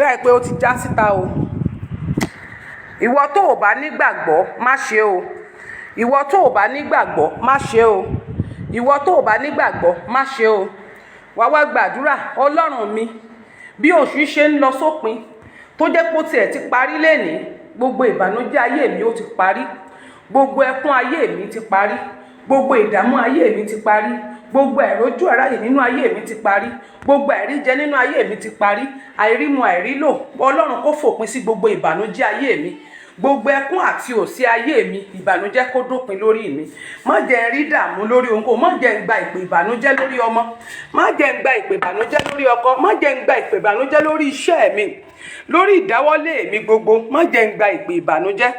Dàbí pé ó ti já síta o. Ìwọ tó o bá nígbàgbọ́, má ṣe o. Ìwọ tó o bá nígbàgbọ́, má ṣe o. Ìwọ tó o bá nígbàgbọ́, má ṣe o. Wàá wá gbàdúrà: Ọlọ́run mi, bí oṣù yìí ṣe ń lọ sópin, tó jẹ́ pé ó tiẹ̀ ti parí lénìí, gbogbo ìbànújẹ́ ayé mi, ó ti parí. Gbogbo ẹkún ayé mi ti parí. Gbogbo ìdààmú ayé mi ti parí. Gbogbo àìrójú àráyè nínú ayé mi ti parí. Gbogbo àìríjẹ nínú ayé mi ti parí, àìrímu, àìrílò. Ọlọ́run, kó fòpin sí gbogbo ìbànújẹ́ ayé mi, gbogbo ẹkún àti òsì ayé mi. Ìbànújẹ́ kó dópin lórí mi. Má jẹ́ n rí dààmú lórí ohunkóhun. Má jẹ́ n gba ìpè ìbànújẹ́ lórí ọmọ. Má jẹ́ n gba ìpè ìbànújẹ́ lórí ọkọ. Má jẹ́ n gba ìpè ìbànújẹ́ lórí iṣẹ́ mi, lórí ìdáwọ́lé mi gbogbo. Má jẹ́ n gba ìpè ìbànújẹ́.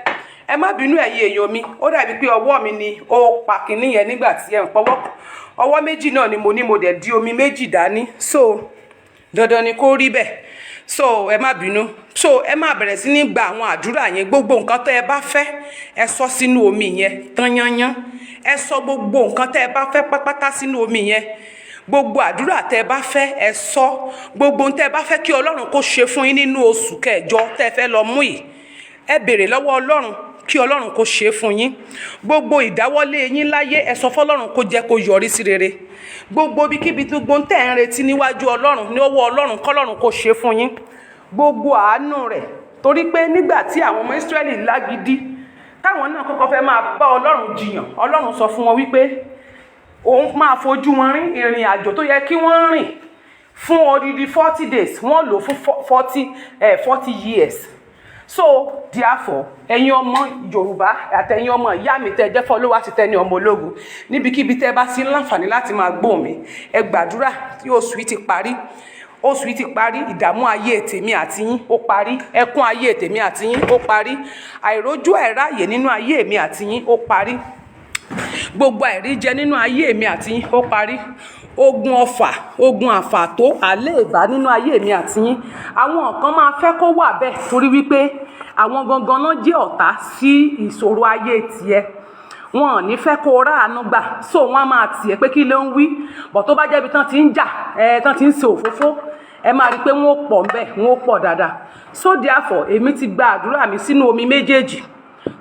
Ẹ má bínú, ẹ̀yin èèyàn mi. Ó dàbí pé ọwọ́ mi ni ó pa kinní yẹn nígbà tí ẹ̀ ń pọwọ́. Ọwọ́ méjì náà ni mo ní, mo dẹ̀ di omi méjì dání, so dandan ni kó rí bẹ́ẹ̀. So ẹ má bínú. So ẹ má bẹ̀rẹ̀ sí ní gba àwọn àdúrà yẹn. Gbogbo nǹkan tẹ́ ẹ bá fẹ́, ẹ sọ sínú omi yẹn tán yányán. Ẹ sọ gbogbo nǹkan tẹ́ ẹ bá fẹ́ pátápátá sínú omi yẹn. Gbogbo àdúrà tẹ́ ẹ bá fẹ́, ẹ sọ. Gbogbo ohun tẹ́ ẹ bá fẹ́ kí Ọlọ́run kó ṣe fún yín nínú oṣù kẹjọ tẹ́ ẹ fẹ́ lọ mú yìí, ẹ béèrè lọ́wọ́ Ọlọ́run kí Ọlọ́run kó ṣe é fún yín. Gbogbo ìdáwọ́lé yín láyé, ẹ sọ fọlọ́run kó jẹ́ kó yọrí sí rere. Gbogbo ibikíbi, gbogbo tẹ́ ẹ̀ ń retí níwájú Ọlọ́run, ní ọwọ́ Ọlọ́run, kọ́lọ́run kó ṣe é fún yín, gbogbo àánú rẹ̀. Torí pé nígbà tí àwọn ọmọ Ísírẹ́lì lágídí, táwọn náà kọ́kọ́ fẹ́ máa bá Ọlọ́run jiyàn, Ọlọ́run sọ fún wọn wípé òun máa fojú wọn rí. Ìrìn àjò tó yẹ kí wọ́n rìn fún odidi 40 days, wọ́n lò fún 40 years. So therefore, ẹ̀yin ọmọ Yorùbá àtẹ̀yin ọmọ ìyá mi tẹ́ ẹ jẹ́ followers Tẹ́ni Ọmọ Ológun, níbikíbi tẹ́ ẹ bá sí láǹfààní láti máa gbọ́ mi, ẹ gbàdúrà tí oṣù yìí ti parí. Oṣù yìí ti parí. Ìdààmú ayé tèmi àti yín, ó parí. Ẹkún ayé tèmi àti yín, ó parí. Àìrójú àìráyè nínú ayé mi àti yín, ó parí. Gbogbo àìríjẹ nínú ayé mi àti yín, ó parí. Ogun ọfà, ogun àfàtó, àléèbá nínú ayé mi àti yín, àwọn kan máa fẹ́ kó wà bẹ́ẹ̀, torí wípé àwọn gangan náà jẹ́ ọ̀tá sí ìṣòro ayé tiẹ̀. Wọn ò ní fẹ́ kó o ráàánú gbà, so wọ́n á máa tiẹ̀ pé kí ló ń wí bọ̀. Tó bá jẹ́ ibi tán ti ń jà ẹ, tán ti ń ṣe òfófó, ẹ máa rí i pé wọ́n ó pọ̀ ńbẹ̀, wọ́n ó pọ̀ dáadáa. So therefore, èmi ti gba àdúrà mi sínú omi méjèèjì.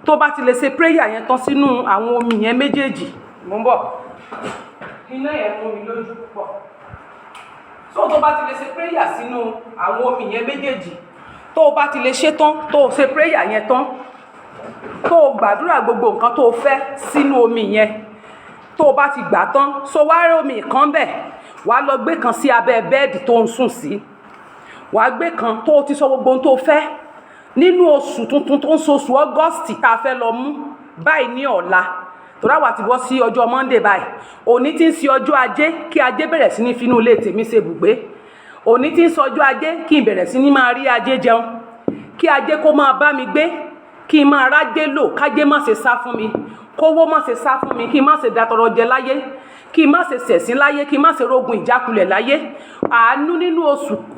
Tó bá ti lè ṣe prayer yẹn tán sínú àwọn omi yẹn méjèèjì, mo ń bọ̀, iná yẹn mú mi lójú púpọ̀. So tó bá ti lè ṣe prayer sínú àwọn omi yẹn méjèèjì, tó bá ti lè ṣe tán, tó o ṣe prayer yẹn tán, tó o gbàdúrà gbogbo nǹkan tó o fẹ́ sínú omi yẹn, tó o bá ti gbà tán, so wá rí omi kan bẹ̀, wàá lọ gbé kan sí abẹ́ bẹ́ẹ̀dì tó ń sùn sí. Wàá gbé kan tó o ti sọ gbogbo ohun tó o fẹ́ nínú oṣù tuntun tó ń ṣe oṣù August tá a fẹ́ lọ mú báyìí ní ọ̀la, torí àwa ti bọ́ sí ọjọ́ Monday báyìí. Òní tí ń ṣe ọjọ́ Ajé, kí Ajé bẹ̀rẹ̀ sí ní finú ilé tèmi ṣe ibùgbé. Òní tí ń ṣe ọjọ́ Ajé, kí n bẹ̀rẹ̀ sí ní máa rí ajé jẹun, kí ajé kó máa bá mi gbé, kí n máa rájé lò, kájé má ṣe sá fún mi, kówó má ṣe sá fún mi, kí n má ṣe datọrọ jẹ láyé, kí n má ṣe ṣẹ̀sín láyé, kí n má ṣe rógun ìjákulẹ̀ láyé. Àánú nínú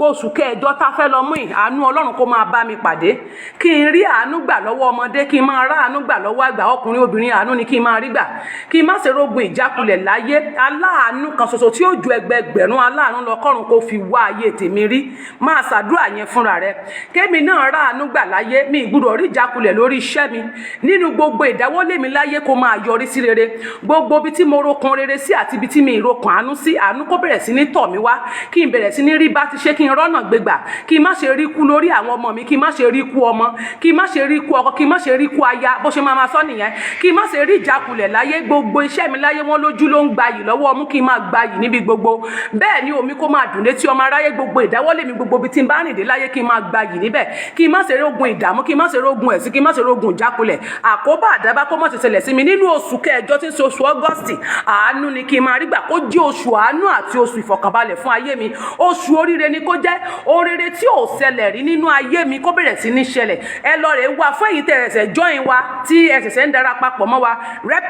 oṣù kẹjọ tá a fẹ́ lọ mú yìí, àánú Ọlọ́run kó máa bá mi pàdé, kí n rí àánú gbà lọ́wọ́ ọmọdé, kí n máa rá àánú gbà lọ́wọ́ àgbà, ọkùnrin, obìnrin. Àánú ni kí n máa rí gbà, kí n má ṣe rógun ìjákulẹ̀ láyé. Aláàánú kan ṣoṣo tí ó ju ẹgbẹẹgbẹ̀rún aláàánú lọ, kọ́run kó fi wá ayé tèmi rí. Máa ṣàdúrà yẹn fúnra rẹ. Kémi náà rá àánú gbà láyé, mi ì gbúdọ̀ rí ìjákulẹ̀ lórí iṣẹ́ mi. Nínú gbogbo ìdáwọ́lé mi láyé, kó máa yọrí sí rere. Gbogbo ibi tí mo rokun rere sí àti ibi tí mi ìrokàn àánú sí, àánú kó bẹ̀rẹ̀ sí ní tọ̀ mí wá, kí n bẹ̀rẹ̀ sí ní rí bá ti ṣe, kí n rọ́nà gbégbà, kí n má ṣe rí kú lórí àwọn ọmọ mi, kí n má ṣe rí kú ọmọ, kí n má ṣe rí kú ọkọ, kí n má ṣe rí kú aya. Bó ṣe máa ma sọ nìyẹn. Kí n má ṣe rí ìjákulẹ̀ láyé. Gbogbo iṣẹ́ mi láyé, wọn lójú ló ń gbayì lọ́wọ́ ọmú, kí n máa gbayì níbi gbogbo. Bẹ́ẹ̀ ni omi kó máa dùn létí ọmọ aráyé. Gbogbo ìdáwọ́lé mi, gbogbo ibi tí n bá rìn dé láyé, kí n máa gbayì níbẹ̀, kí n má ṣe rógun ìdààmú, kí n má ṣe rógun ẹ̀sín, kí n má ṣe rógun ìjákulẹ̀. Àkóbá, àdábá kó má ṣe ṣẹlẹ̀ sí mi nínú oṣù kẹjọ tí ń ṣe oṣù August. Àánú ni kí n máa rí gbà, kó jẹ́ oṣù àánú àti oṣù ìfọ̀kànbalẹ̀ fún ayé mi. Oṣù oríire ni kó jẹ́, oríire tí ò ṣẹlẹ̀ rí nínú ayé mi kó bẹ̀rẹ̀ sí ní ṣẹlẹ̀. Ẹ lọ rè wá. Fún èyí tẹ́ ẹsẹ̀ join wa, tí ẹ ṣẹ̀ṣẹ̀ ń dara papọ̀ mọ́ wa,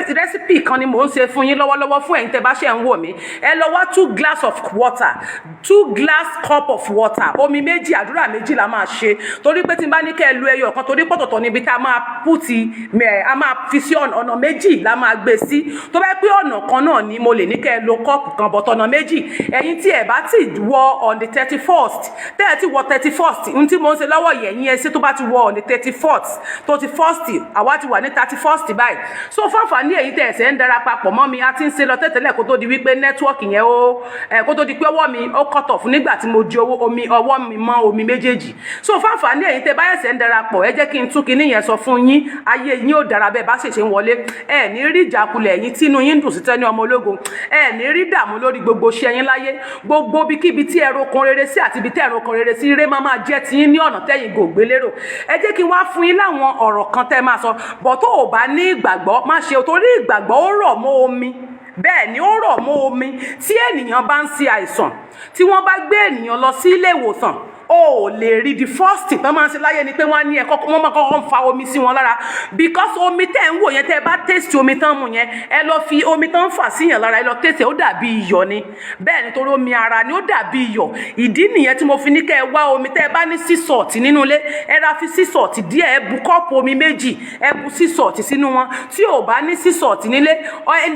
recipe kan ni mò ń ṣe fún yín lọ́wọ́lọ́wọ́. Fún ẹ̀yin tẹ́ bá ṣe ń wò mí, ẹ lọ wá two glass of water, two glass cup of water, omi méjì. Àdúrà méjì la máa ṣe, torí pé tí n bá ní kẹ́ ẹ lu ẹyọ kan, torí pọ̀tọ̀tọ̀ níbi tá a máa put ẹ̀, a máa fi sí ọ̀nà méjì la máa gbé sí. Tó bá pé ọ̀nà kan náà ni mo lè ní kẹ́ ẹ lo cup kan, but ọ̀nà méjì. Ẹ̀yin tí ẹ bá ti wọ on the 31st, tẹ́ ẹ ti wọ 31st, ohun tí mo ń ṣe lọ́wọ́ yẹn, ẹ̀yin ẹ ṣe tó bá ti wọ on the 34th tó ti first, àwa ti wà ní 31st báyìí. So fáfàní ẹ̀yin tẹ́ ẹ̀sẹ̀ ń dara papọ̀ mọ́ mi, a ti ń ṣe lọ tẹ́tẹ́lẹ̀ kó tó di wípé network yẹn ó ẹ̀, kó tó di pé ọwọ́ mi ó cut off nígbà tí mo di owó omi ọwọ́ mi mọ́ omi méjèèjì. So fáfàní ẹ̀yin tẹ́ bá ẹ̀sẹ̀ ń darapọ̀, ẹ jẹ́ kí n tún kinní yẹn sọ fún yín. Ayé yín ó dára bẹ́ẹ̀ bá ṣèṣe ń wọlé. Ẹ ní rí ìjákulẹ̀. Ẹ̀yin tínú yín dùn sí Tẹ́ni Ọmọ Ológo, ẹ ní rí dààmú lórí gbogbo iṣẹ́ yín láyé. Gbogbo ibikíbi tí ẹ rokun rere sí àti ibi tí ẹ rokun rere sí, ire máa máa jẹ́ tiyín ní ọ̀nà tẹ́yìn gò gbé lérò. Ẹ jẹ́ kí n wá fún yín láwọn ọ̀rọ̀ kan tẹ́ máa sọ bọ̀. Tó o bá ní ìgbàgbọ́, má ṣe o, torí ìgbàgbọ́ ó rọ̀ mọ́ omi. Bẹ́ẹ̀ ni, ó rọ̀ mọ́ omi. Tí ènìyàn bá ń ṣe àìsàn, tí wọ́n bá gbé ènìyàn lọ sí ilé ìwòsàn, o ò lè rí, the first thing tán máa ń ṣe láyé ni pé wọ́n á ní ẹ kọ́kọ́, wọ́n máa kọ́kọ́ ń fa omi sí wọn lára, because omi tẹ́ ń wò yẹn, tẹ́ ẹ bá taste omi tán mu yẹn, ẹ lọ fi omi tán ń fà síyàn lára, ẹ lọ taste, ó dàbí iyọ̀ ni. Bẹ́ẹ̀ ni, torí omi ara ni, ó dàbí iyọ̀. Ìdí nìyẹn tí mo fi ní kẹ́ ẹ wá omi. Tẹ́ ẹ bá ní sea salt nínú ilé, ẹ ra fi sea salt díẹ̀. Ẹ bu cup omi 2, ẹ bu sea salt sínú wọn. Tí ò bá ní sea salt nílé,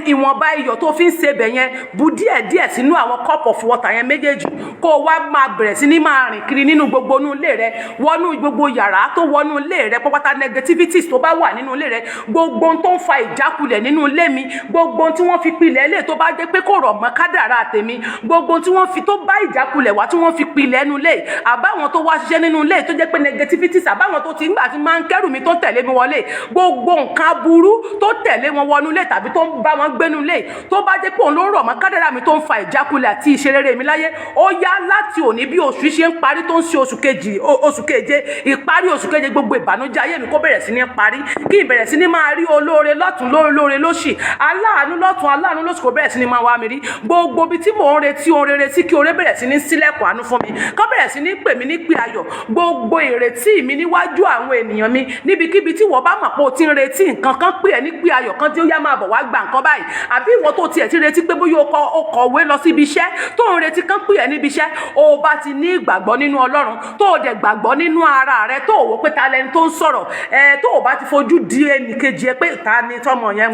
ìwọ̀nba iyọ̀ tó fi ń ṣe bẹ̀ yẹn, bu díẹ̀ díẹ̀ sínú àwọn cup of water yẹn méjèèjì, kó o wá máa bẹ̀rẹ̀ sí ní máa rìn kiri nínú gbogbo inú ilé rẹ, wọnú gbogbo yàrá tó wọnú ilé rẹ pápátá. Negativities tó bá wà nínú ilé rẹ, gbogbo ohun tó ń fa ìjákulẹ̀ nínú ilé mi, gbogbo ohun tí wọ́n fi pilẹ̀ ilé tó bá jẹ́ pé kò rọ̀ mọ́ kádàrá tèmi, gbogbo ohun tí wọ́n fi tó bá ìjákulẹ̀ wá, tí wọ́n fi pilẹ̀ ẹnu ilé, àbáwọn tó wá ṣiṣẹ́ nínú ilé tó jẹ́ pé negativities, àbáwọn tó ti ń gbà tí máa ń kẹ́rù mi tó tẹ̀lé mi wọlé, gbogbo nǹkan aburú tó tẹ̀lé wọn wọnú ilé tàbí tó ń bá wọn gbénú ilé, tó bá jẹ́ pé òun ló rọ̀ mọ́ kádàrá mi tó ń fa ìjákulẹ̀ àti ìṣerere mi láyé, ó yá, láti òní, bí oṣù ṣe ń parí, tó ń ṣe oṣù kejì, oṣù keje, ìparí oṣù keje, gbogbo ìbànújẹ́ ayé mi kó bẹ̀rẹ̀ sí ní parí, kí n bẹ̀rẹ̀ sí ní máa rí olóore lọ́tún, lóore lóṣì, aláàánú lọ́tún, aláàánú lóṣì, kó bẹ̀rẹ̀ sí ní máa wá mi rí. Gbogbo ibi tí mò ń retí ohun rere sí, kí oore bẹ̀rẹ̀ sí ní sílẹ̀kùn àánú fún mi, kó bẹ̀rẹ̀ sí ní pè mí ní pé ayọ̀. Gbogbo ìrètí mi níwájú àwọn ènìyàn mi, níbikíbi tí wọ́n bá mọ̀ pé o ti ń retí nǹkan kan, pè ẹ́ ní pé ayọ̀ kan tí ó yá, máa bọ̀ wá gba nǹkan báyìí, àbí ìwọ tó tiẹ̀ ti retí pé bóyá o kọ̀wé lọ síbi iṣẹ́, tó ń retí kán pè ẹ́ níbi iṣẹ́, o bá ti ní ìgbàgbọ́ nínú Ọlọ́run, tó o dẹ̀ gbàgbọ́ nínú ara rẹ, tó o wò pé ta lẹni tó ń sọ̀rọ̀ ẹ, tó o bá ti fojú di ẹnìkejì ẹ pé ta ni tọmọ yẹn,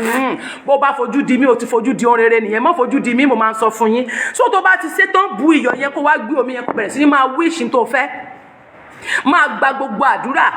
bó bá fojú di mí, o ti fojú di ohun rere nìyẹn. Má fojú di mí, mo máa ń sọ fún yín. So tó bá ti ṣe tán, bu iyọ̀ yẹn, kó wá gbé omi yẹn, kó bẹ̀rẹ̀ sí ní máa wish tó fẹ́, máa gba gbogbo àdúrà.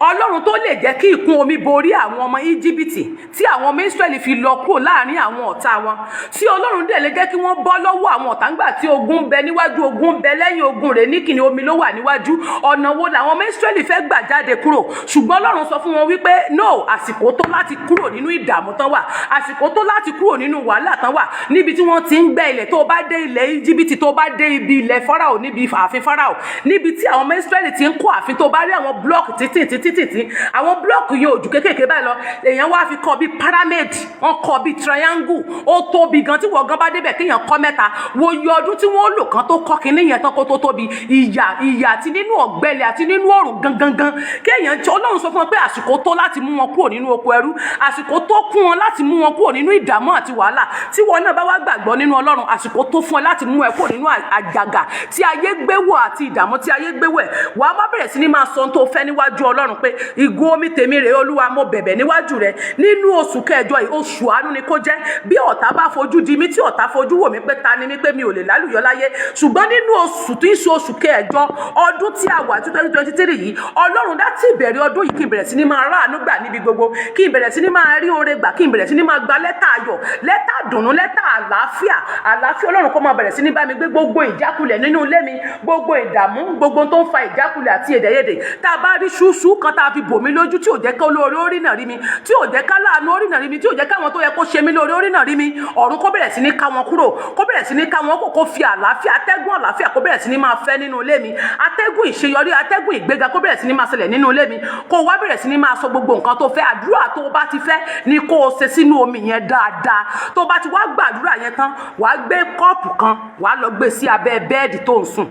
Ọlọ́run tó lè jẹ́ kí ìkún omi borí àwọn ọmọ Íjíbítì, tí àwọn ọmọ Ísírẹ́lì fi lọ kúrò láàrin àwọn ọ̀tá wọn, tí Ọlọ́run dẹ̀ lè jẹ́ kí wọ́n bọ́ lọ́wọ́ àwọn ọ̀tá ńgbà tí ogun ń bẹ níwájú, ogun ń bẹ lẹ́yìn, ogun rẹ̀ ní kìnìún omi ló wà níwájú, ọ̀nà wo làwọn ọmọ Ísírẹ́lì fẹ́ gbà jáde kúrò? Ṣùgbọ́n Ọlọ́run sọ fún wọn wípé no, àsìkò tó láti kúrò nínú ìdààmú tán wà, àsìkò tó láti kúrò nínú wàhálà tán wà, níbi tí wọ́n ti ń gbẹ́ ilẹ̀. Tó bá dé ilẹ̀ Íjíbítì, tó bá dé ibi ilẹ̀ Fáráò, níbi ààfin Fáráò, níbi tí àwọn ọmọ Ísírẹ́lì ti ń kó ààfin, tó bá rí àwọn block títì títì títì, àwọn block yẹn ò jù kéékèèké báyìí lọ. Èèyàn wá fi kọ́ bí pyramid, wọ́n kọ́ bí triangle, ó tóbi gan. Tí wọ́n gan bá débẹ̀, kéèyàn kọ́ mẹ́ta, wo iye ọdún tí wọ́n lò kan tó kọ́ kinní yẹn tán kó tó tóbi. Ìyà, ìyà àti nínú ọ̀gbẹlẹ̀ àti nínú òrùn gangan gan kéèyàn. Ọlọ́run sọ fún wọn pé àsìkò tó láti mú wọn kúrò nínú oko ẹrú, àsìkò tó kún wọn láti mú wọn kúrò nínú ìdààmú àti wàhálà. Tí wọn náà bá wá gbàgbọ́ nínú Ọlọ́run, àsìkò tó fún ẹ láti mú ẹ kúrò nínú àjàgà tí ayé gbé wọ̀ àti ìdààmú tí ayé gbé wọ̀. Wàá má bẹ̀rẹ̀ sí ní máa sọ ohun tó fẹ́ níwájú Ọlọ́run pé ìgò omi tèmi rèé, Olúwa, mo bẹ̀bẹ̀ níwájú rẹ, nínú oṣù kẹjọ yìí, oṣù àánú ni kó jẹ́. Bí ọ̀tá bá fojú di mí, tí ọ̀tá fojú wò mí pé ta ni mí, pé mi ò lè lálùyọ láyé, ṣùgbọ́n nínú oṣù tí ń ṣe oṣù kẹjọ ọdún tí a wà, 2023 yìí, Ọlọ́run, láti ìbẹ̀rẹ̀ ọdún yìí, kí n bẹ̀rẹ̀ sí ní máa ráàánú gbà níbi gbogbo, kí n bẹ̀rẹ̀ sí ní máa rí oore gbà, kí n bẹ̀rẹ̀ sí ní máa gba lẹ́tà ayọ̀, lẹ́tà dùnnú, lẹ́tà àlàáfíà. Àlàáfíà Ọlọ́run kó máa bẹ̀rẹ̀ sí ní bá mi gbé. Gbogbo ìjákulẹ̀ nínú ilé mi, gbogbo ìdààmú, gbogbo tó ń fa ìjákulẹ̀ àti èdèyèdè, tá a bá rí ṣúṣú kan tá a fi bò mí lójú, tí ò jẹ́ ká olóore orí náà rí mi, tí ò jẹ́ ká láàánú orí náà rí mi, tí ò jẹ́ káwọn tó yẹ kó ṣe mí lóore orí náà rí mi, ọ̀run kó bẹ̀rẹ̀ sí ní ká wọn kúrò, kó bẹ̀rẹ̀ sí ní ká wọn kó fi àlàáfíà, atẹ́gùn àlàáfíà kó bẹ̀rẹ̀ sí ní máa fẹ́ nínú ilé mi, atẹ́gùn ìṣeyọrí, atẹ́gùn ìgbéga kó bẹ̀rẹ̀ sí ní máa ṣẹlẹ̀ nínú ilé mi. Kó wá bẹ̀rẹ̀ sí ní máa sọ gbogbo nǹkan tó fẹ́. Àdúrà tó bá ti fẹ́ ni kó o ṣe sínú omi yẹn dáadáa. Tó bá ti wá gbàdúrà yẹn tán, wàá gbé cup kan, wàá lọ gbé sí abẹ́ bed tó ń sùn,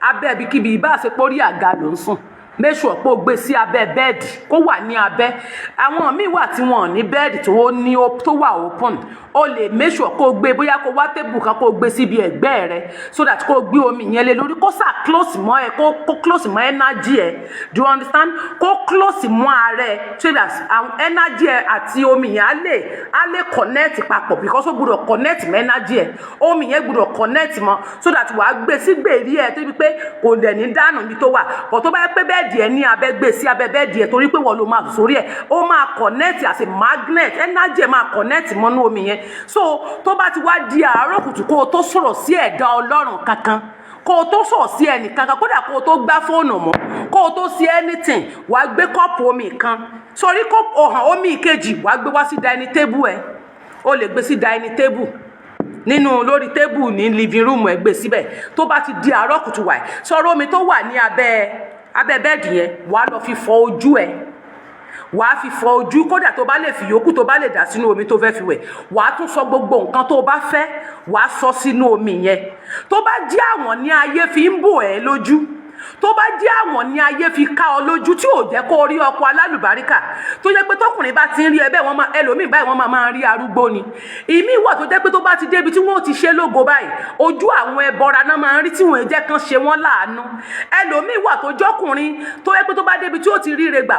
abẹ́ ibikíbi, ìbá ṣe pé orí àga ló ń sùn. Make sure pé o gbé sí abẹ́ bẹ́ẹ̀dì, kó wà ní abẹ́. Àwọn míì wà tí wọn ò ní bẹ́ẹ̀dì tó ní tó wà open. O lè make sure kó o gbé, bóyá kó wá table kan, kó o gbé síbi ẹ̀gbẹ́ rẹ, so that kó o gbé omi yẹn lé lórí, kó sà close mọ́ ẹ, kó close mọ́ energy ẹ. Do you understand? Kó close mọ́ ara ẹ, so that àwọn energy ẹ àti omi yẹn á lè connect papọ̀, because ó gbọ́dọ̀ connect mọ́ energy ẹ. Omi yẹn gbọ́dọ̀ connect mọ́, so that wàá gbé sí gbèrí ẹ, tó bí pé kò dẹ̀ ní dànù níbi tó wà. But tó bá yẹ pé bẹ́ẹ̀dì ẹ ní abẹ́, gbé sí abẹ́ bẹ́ẹ̀dì ẹ, torí pé wọ́n ló máa sùn sórí ẹ̀. Ó máa connect as a magnet. Energy ẹ máa connect mọ́nú omi yẹn. So tó bá ti wá di àárọ̀ kùtù, kó o tó sọ̀rọ̀ sí ẹ̀dá Ọlọ́run kankan, kó o tó sọ̀rọ̀ sí ẹnì kankan, kódà kó o tó gbá fóònù mọ́, kó o tó sí anything, wàá gbé kọ́ọ̀pù omi kan sórí kọ́ọ̀pù ọ̀hàn. Omi ìkejì, wàá gbé wá sí dining table ẹ. O lè gbé sí dining table, nínú lórí table ní living room ẹ, gbé síbẹ̀. Tó bá ti di àárọ̀ kùtù wàì, sọ̀rọ̀ omi tó wà ní abẹ́ bẹ́ẹ̀dì yẹn, wàá lọ fi fọ ojú ẹ. Wàá fi fọ ojú. Kódà tó bá lè fi yòókù, tó bá lè dà sínú omi tó fẹ́ fi wẹ̀, wàá tún sọ gbogbo nǹkan tó bá fẹ́, wàá sọ sínú omi yẹn. Tó bá jẹ́ àwọn ní ayé fi ń bò ẹ́ lójú, tó bá jẹ́ àwọn ní ayé fi ká ọ lójú tí ò jẹ́ kó rí ọkọ alálùbáríkà, tó jẹ́ pé tọkùnrin bá ti ń rí ẹ bẹ́ẹ̀, wọ́n máa ẹlòmíì báyìí, wọ́n máa rí arúgbó ni. Ìmíì wà tó jẹ́ pé tó bá ti débi tí wọ́n ti ṣe lógo báyìí, ojú àwọn ẹbọra náà máa ń rí tí wọ́n jẹ́ kán ṣe wọ́n láàánú. Ẹlòmíì wà tó jọ́kùnrin, tó jẹ́ pé tó bá débi tí ó ti ríre gbà,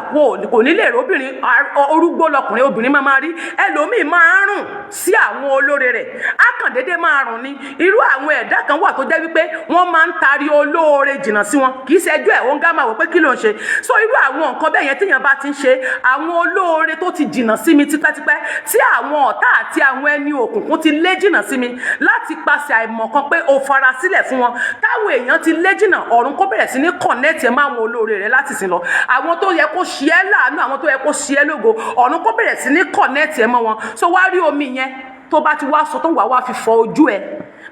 kò ní lè róbìnrin, arúgbó lọkùnrin obìnrin máa rí. Ẹlòmíì máa ń rùn sí àwọn olóore rẹ̀, á kàn déédéé máa rùn ni. Irú àwọn ẹ̀dá kan wà tó jẹ́ wípé wọ́n máa ń tarí olóore jìnnà sí wọn. Kì í ṣẹjọ́ ẹ̀, ó ń gá máa wò pé kí ló ń ṣe. So irú àwọn nǹkan bẹ́ẹ̀ yẹn, téèyàn bá ti ń ṣe, àwọn olóore tó ti jìnnà sí mi tipẹ́tipẹ́, tí àwọn ọ̀tá àti àwọn ẹni òkùnkùn ti lé jìnnà sí mi láti pasẹ̀ àìmọ̀ kan pé o fara sílẹ̀ fún wọn, táwọn èèyàn ti lé jìnnà, ọ̀run kó bẹ̀rẹ̀ sí ní connect ẹ̀ máwọn olóore rẹ̀ láti sìn lọ. Àwọn tó yẹ kó ṣe é láàánú, àwọn tó yẹ kó ṣe é lógo, ọ̀run kó bẹ̀rẹ̀ sí ní connect ẹ̀ mọ́ wọn. So wá rí omi yẹn, tó bá ti wá sọ tó wà, wá fi fọ ojú ẹ.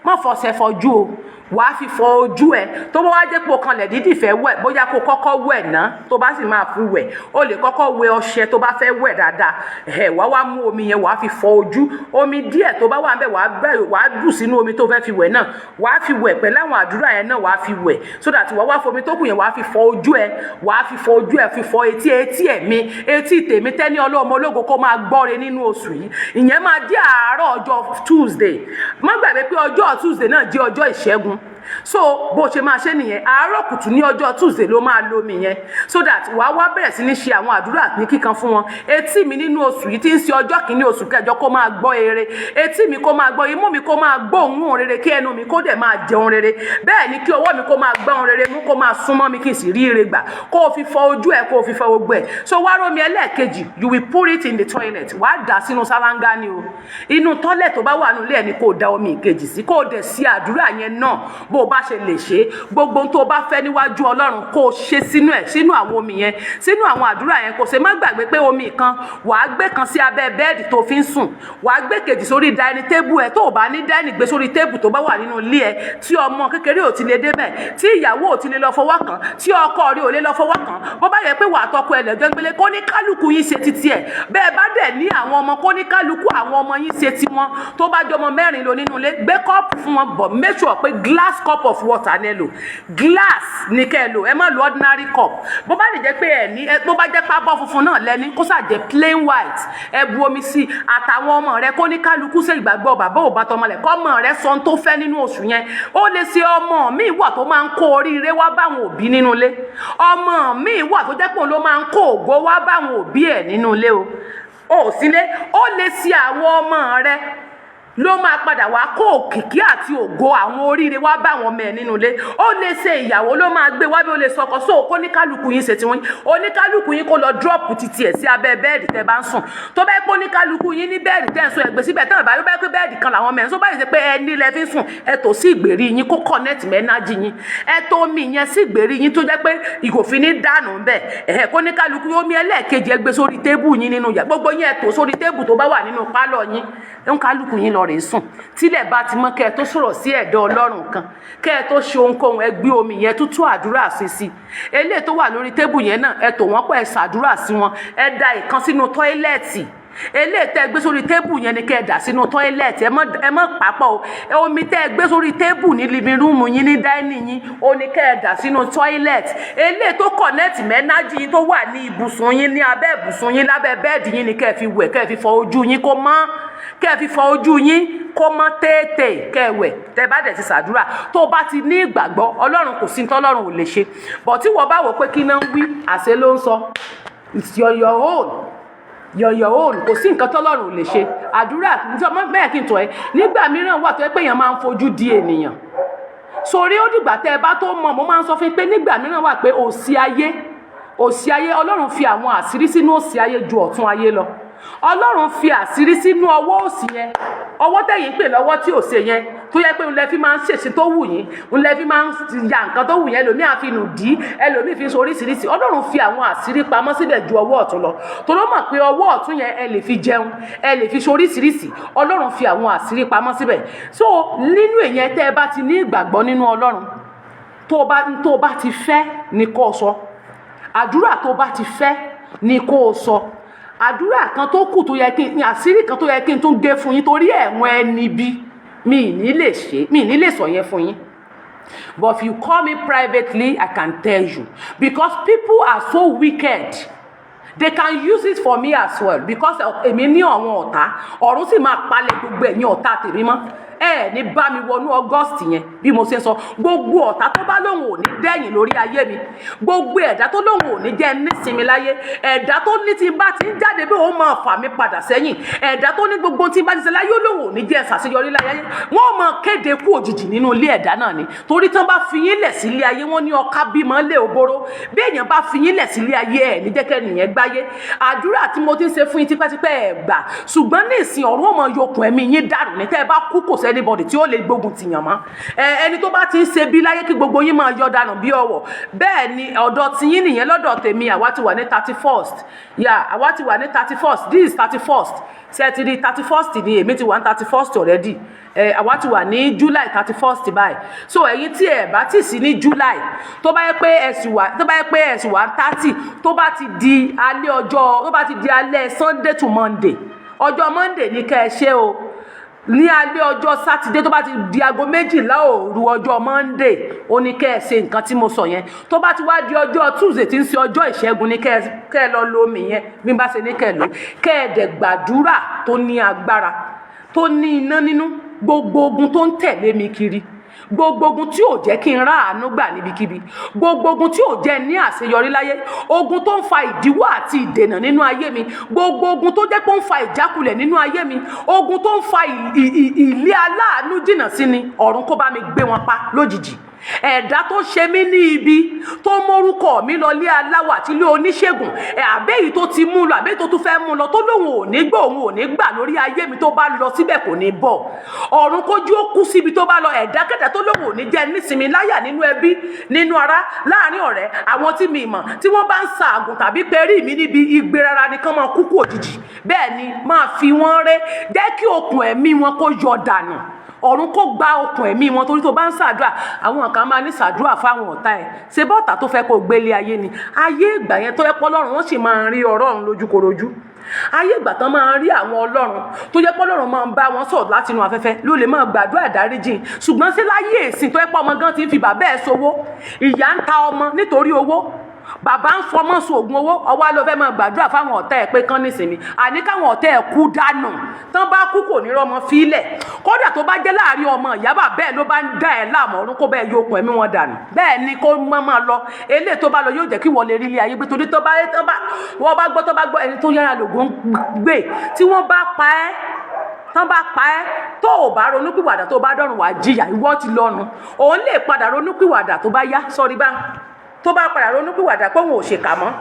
Má fọṣẹ fọjú o, wàá fi fọ ojú ẹ. Tó bá wá jẹ́ pé o kanlẹ̀ dídì fẹ́ wẹ̀, bóyá kó kọ́kọ́ wẹ̀ ná. Tó bá sì máa fi wẹ̀, o lè kọ́kọ́ wẹ̀ ọṣẹ tó bá fẹ́ wẹ̀ dáadáa ẹ̀. Wàá wá mú omi yẹn, wàá fi fọ ojú. Omi díẹ̀ tó bá wà ń bẹ̀, wàá bẹ̀, wàá dù sínú omi tó fẹ́ fi wẹ̀ náà, wàá fi wẹ̀ pẹ̀lú àwọn àdúrà yẹn náà, wàá fi wẹ̀, so that wàá wá fomi tó kù yẹn, wàá fi fọ ojú ẹ, wàá fi fọ ojú ẹ, fi fọ etí. Etí ẹ̀mí, etí tèmi tẹ́ni ọlọ́mọ ológo kó máa gbọ́re nínú oṣù yìí. Ìyẹn máa jẹ́ àárọ̀ ọjọ́ Tuesday. Má gbàgbé pé ọjọ́ Tuesday náà jẹ́ ọjọ́ ìṣẹ́gun. So bó ṣe máa ṣe nìyẹn. Àárọ̀ kùtù ní ọjọ́ Tuesday ló máa lo omi yẹn, so that wàá wá bẹ̀rẹ̀ sí ní ṣe àwọn àdúrà ní kíkan fún wọn. Etí mi nínú oṣù yìí tí ń ṣe ọjọ́ kìíní oṣù kẹjọ, kó máa gbọ́ ere. Etí mi kó máa gbọ́, imú mi kó máa gbọ́ òórùn rere, kí ẹnu mi kó dẹ̀ máa jẹun rere. Bẹ́ẹ̀ ni kí ọwọ́ mi kó máa gbá ohun rere mú, kó máa súnmọ́ mi, kí n sì rí ire gbà. Kó o fi fọ ojú ẹ, kó o fi fọ gbogbo ẹ. So wá rómi ẹlẹ́ẹ̀kejì, you will put it in the toilet. Wàá dà sínú sálángá ni o. Inú toilet tó bá wà nílé ẹ ni kó o da omi ìkejì sí, kó o dẹ̀ sí àdúrà yẹn náà bó o bá ṣe lè ṣe. Gbogbo ohun tó o bá fẹ́ níwájú Ọlọ́run, kó o ṣe sínú ẹ̀, sínú àwọn omi yẹn, sínú àwọn àdúrà yẹn, kò ṣe. Má gbàgbé pé omi kan, wàá gbé kan sí abẹ́ bẹ́ẹ̀dì tó fi ń sùn, wàá gbé kejì sórí dining table ẹ. Tó o bá ní dining, gbé sórí table tó bá wà nínú ilé ẹ, tí ọmọ kékeré ò ti lè débẹ̀, tí ìyàwó ò ti lè lọ fọwọ́ kàn, tí ọkọ rí ò lè lọ fọwọ́ kàn. Bó bá yẹ pé wàá tọkọ ẹ lẹ́jọ́ gbélé, kó ní kálukú yín ṣe títí ẹ̀. Bẹ́ẹ̀ bá dẹ̀ ní àwọn ọmọ, kó ní kálukú àwọn ọmọ yín ṣe tiwọn. Tó bá jọmọ mẹ́rin lọ nínú ilé, gbé kọ́ọ̀pù fún wọn, but make sure pé glass cup of water ní ẹ lò. Glass ní kẹ́ ẹ lò, ẹ má lo ordinary cup. Bó bá lè jẹ́ pé ẹ ní, bó bá jẹ́ pábọ́ funfun náà lẹ́ní, kó sà jẹ́ plain white, ẹ bu omi sí i. Àtàwọn ọmọ rẹ, kó ní kálukú ṣe ìgbàgbọ́ bàbá ò bá tọmọ lẹ̀, kọ́mọ rẹ sọ ohun tó fẹ́ nínú oṣù yẹn. Ó lè ṣe ọmọ míì wà tó máa ń kó oríire wá báwọn òbí nínú ilé. Ọmọ míì wà tó jẹ́ pé òun ló máa ń kó ògo wá báwọn òbí ẹ̀ nínú ilé. O ò sílé, ó lè ṣe àwọn ọmọ rẹ ló máa padà wá kó òkìkí àti ògo, àwọn oríire wá bá àwọn ọmọ ẹ nínú ilé. Ó lè ṣe ìyàwó ló máa gbé wá, bí ó lè sọkọ. So kó ní kálukú yín ṣe tiwọn. Oníkálukú yín kó lọ drop títí ẹ̀ sí abẹ́ bẹ́ẹ̀dì tẹ́ bá ń sùn. Tó bá yẹ pé oníkálukú yín ní bẹ́ẹ̀dì tẹ́ ń sùn, ẹgbẹ́ síbẹ̀. Tẹ́ bá yẹ pé bẹ́ẹ̀dì kan làwọn ọmọ ẹ̀ ń sọ báyìí, ṣe pé ẹni lẹ fi ń sùn, ẹ tò sí ìgbèrí yín, kó connect mọ́ energy yín. Ẹ tó omi yẹn sí ìgbèrí yín, tó jẹ́ pé ìkòfin ní dànù ń bẹ̀ ẹ̀. Kó ní kálukú omi ẹlẹ́ẹ̀kejì, ẹ gbé sórí table yín nínú yà. Gbogbo yín, ẹ tò sórí table tó bá wà nínú pálọ̀ yín. Ń kálukú yín lọ rèé sùn. Tílẹ̀ bá ti mọ́, kẹ́ ẹ tó sọ̀rọ̀ sí ẹ̀dọ̀ Ọlọ́run kan, kẹ́ ẹ tó ṣe ohunkóhun, ẹ gbé omi yẹn tútù, àdúrà sí eléyìí tó wà lórí table yẹn náà. Ẹ tò wọ́n pọ̀, ẹ ṣàdúrà sí wọn. Ẹ da ìkan sínú toilet. Eléyìí tẹ́ ẹ gbé sórí table yẹn ni kẹ́ ẹ dà sínú toilet. Ẹ mọ́ papọ̀ o. Omi tẹ́ ẹ gbé sórí table ní living room yín, ní dining yín, ó ní kẹ́ ẹ dà sínú toilet. Eléyìí tó connect mọ́ energy yín, tó wà ní ibùsùn yín, ní abẹ́ ibùsùn yín, lábẹ́ bed yín, ni kẹ́ ẹ fi wẹ̀, kẹ́ ẹ fi fọ ojú yín kó mọ́, kẹ́ ẹ fi fọ ojú yín kó mọ́ téèté, kẹ́ ẹ wẹ̀. Tẹ́ bá dẹ̀ ti ṣàdúrà, tó bá ti ní ìgbàgbọ́, Ọlọ́run, kò sí ní tọ́lọ́run ò lè ṣe. Bọ̀ tí wọ́n bá wò pé kí náà ń wí, àṣẹ ló ń sọ. It's your own. Kò sí nǹkan tọ́lọ́run ò lè ṣe. Àdúrà nítorí bẹ́ẹ̀ kí n tọ́ ẹ. Nígbà mìíràn wà tó yẹ pé èèyàn máa ń fojú di ènìyàn sórí. Ó dìgbà tẹ́ ẹ bá tó mọ̀. Mo máa ń sọ fún yín pé nígbà mìíràn wà pé òsì ayé, òsì ayé, Ọlọ́run fi àwọn àṣírí sínú òsì ayé ju ọ̀tún ayé lọ. Ọlọ́run fi àṣírí sínú ọwọ́ òsì yẹn, ọwọ́ tẹ̀yìn pè lọ́wọ́ tí ò ṣe yẹn, tó yẹ pé ń lẹ fi máa ń ṣèṣe tó wù yín, ń lẹ fi máa ń ya nǹkan tó wù yín. Ẹlòmíì àfi nù dí, ẹlòmíì fi ń so oríṣiríṣi. Ọlọ́run fi àwọn àṣírí pamọ́ síbẹ̀ ju ọwọ́ ọ̀tún lọ, torí ó mọ̀ pé ọwọ́ ọ̀tún yẹn, ẹ lè fi jẹun, ẹ lè fi so oríṣiríṣi. Ọlọ́run fi àwọn àṣírí pamọ́ síbẹ̀. So nínú ìyẹn, tẹ́ ẹ bá ti ní ìgbàgbọ́ nínú Ọlọ́run, tó bá ti fẹ́ ni kó o sọ. Àdúrà tó bá ti fẹ́ ni kó o sọ. Àdúrà kan tó kù tó yẹ kí n, àṣírí kan tó yẹ kí n tún gé fún yín, torí ẹ̀wọ̀n ẹni bí mi ì ní lè ṣe, mi ì ní lè sọ yẹn fún yín. But if you call me privately, I can tell you, because people are so wicked, they can use it for me as well, because èmi ní àwọn ọ̀tá. Ọ̀run sì máa palẹ̀ gbogbo ẹ̀yin ọ̀tá tèmi mọ́. Ẹ ní bá mi wọnú August yẹn. Bí mo ṣe ń sọ, gbogbo ọ̀tá tó bá lóun ò ní dẹ́yìn lórí ayé mi, gbogbo ẹ̀dá tó lóun ò ní jẹ́ nísinmi láyé, ẹ̀dá tó ní tí n bá ti ń jáde bí òun máa fà mí padà sẹ́yìn, ẹ̀dá tó ní gbogbo tí n bá ti ṣe láyé ó lóun ò ní jẹ́ ṣàṣeyọrí láyé, wọ́n máa kéde kú òjijì nínú ilé ẹ̀dá náà ni. Torí tán bá fi yín lẹ̀ sílé ayé, wọ́n ní ọká bímọ lé òbóró. Bí èèyàn bá fi yín lẹ̀ sílé ayé, ẹ̀ ní jẹ́kẹ́ nìyẹn gbáyé. Àdúrà tí mo ti ń ṣe fún yín tipẹ́tipẹ́, ẹ̀ gbà, ṣùgbọ́n ní ìsìn, ọ̀run ó máa yọkùn ẹ̀mí yín dànù ní. Tẹ́ ẹ bá kú, kò sí anybody tí ó lè gbógun tìyàn mọ́. Ẹ ẹni tó bá ti ń ṣe bí láyé, kí gbogbo yín máa yọ dànù bí ọwọ́. Bẹ́ẹ̀ ni ọ̀dọ̀ tiyín nìyẹn. Lọ́dọ̀ tèmi, àwa ti wà ní 31st. Yà, àwa ti wà ní 31st. This is 31st. Ṣe ti di 31st ni? Èmi ti wà ní 31st already. Ẹ àwa ti wà ní July 31st báyìí. So ẹ̀yin tí ẹ bá ti sí ní July, tó bá yẹ pé ẹ sì wà, tó bá yẹ pé ẹ sì wà 30, tó bá ti di alẹ́ ọjọ́, tó bá ti di alẹ́ Sunday to Monday, ọjọ́ Monday ní kẹ́ ẹ ṣe o. Ní alẹ́ ọjọ́ Sátidé, tó bá ti di aago 12 òru ọjọ́ Monday, ó ní kẹ́ ẹ ṣe nǹkan tí mo sọ yẹn. Tó bá ti wá di ọjọ́ Tuesday, tí ń ṣe ọjọ́ Ìṣẹ́gun, ní kẹ́ ẹ lọ lo omi yẹn bí n bá ṣe ní kẹ́ ẹ lò, kẹ́ ẹ dẹ̀ gbàdúrà tó ní agbára, tó ní iná nínú. Gbogbo ogun tó ń tẹ̀lé mi kiri, gbogbo ogun tí ò jẹ́ kí n ráàánú gbà níbikíbi, gbogbo ogun tí ò jẹ́ ní àṣeyọrí láyé, ogun tó ń fa ìdíwọ́ àti ìdènà nínú ayé mi, gbogbo ogun tó jẹ́ pé ó ń fa ìjákulẹ̀ nínú ayé mi, ogun tó ń fa ilé aláàánú jìnnà sí ni, ọ̀run kó bá mi gbé wọn pa lójijì. Ẹ̀dá tó ṣe mí ní ibi, tó mórúkọ mi lọ lé aláwọ̀ àti ilé oníṣègùn ẹ̀, àbẹ́yìí tó ti mú lọ, àbẹ́yìí tó tún fẹ́ mú lọ, tó lóun ò ní gbọ́, òun ò ní gbà lórí ayé mi, tó bá lọ síbẹ̀ kò ní bọ̀, ọ̀run kójú ó kú síbi tó bá lọ. Ẹ̀dákẹ́dá tó lóun ò ní jẹ́ nísinmi láyà, nínú ẹbí, nínú ará, láàrin ọ̀rẹ́, àwọn tí mi mọ̀, tí wọ́n bá ń sa àgùn tàbí perí mi níbi igbe rárá nìkan, máa kúkú òjijì. Bẹ́ẹ̀ ni, máa fi wọ́n ré, jẹ́ kí okùn ẹ̀mí wọn kó yọ dànù, ọ̀run kó gba okùn ẹ̀mí wọn. Torí tó bá ń ṣàdúrà, àwọn kan máa ní ṣàdúrà fáwọn ọ̀tá ẹ̀. Ṣe bọ́ọ̀tà tó fẹ́ kó gbélé ayé ni? Ayé ìgbà yẹn tó yẹ pé Ọlọ́run, wọ́n sì máa ń rí Ọlọ́run lójúkorojú. Ayé ìgbà tán máa ń rí àwọn Ọlọ́run tó jẹ́ pé Ọlọ́run máa ń bá wọn sọ̀rọ̀ láti inú afẹ́fẹ́, ló lè máa gbàdúrà dáríjì. Ṣùgbọ́n sí láyé ìsìn, tó yẹ pé ọmọ gan ti ń fi bàbá ẹ̀ sowó, ìyá ń ta ọmọ nítorí owó, bàbá ń fọmọ sóògùn owó, ọwọ́ ló fẹ́ máa gbàdúrà fáwọn ọ̀tá ẹ̀ pé kán nísìnyí. Àní káwọn ọ̀tá ẹ̀ kú dànù. Tán bá kú, kò ní rọmọ fílẹ̀. Kódà tó bá jẹ́ láàrin ọmọ ìyá bàbá ẹ̀ ló bá ń dá ẹ̀ láàmú, ọ̀run kó bẹ́ẹ̀ yókùn ẹ̀mí wọn dànù. Bẹ́ẹ̀ ni, kó má máa lọ. Eléyìí tó bá lọ yóò jẹ́ kí wọ́n lè rí ilé ayé gbé, torí tó bá wọ́n bá gbọ́, tó bá gbọ́, ẹni tó yára lògùn gbé. Tí wọ́n bá pa ẹ́, tán bá pa ẹ́, tó o bá ronúpìwàdà, tó o bá dọ̀run, wàá jìyà. Ìwọ ti lọ́nu, òun lè padà ronúpìwàdà tó bá yá. Sọrí bá tó bá padà ronúpìwàdà pé òun ò ṣèkà mọ́,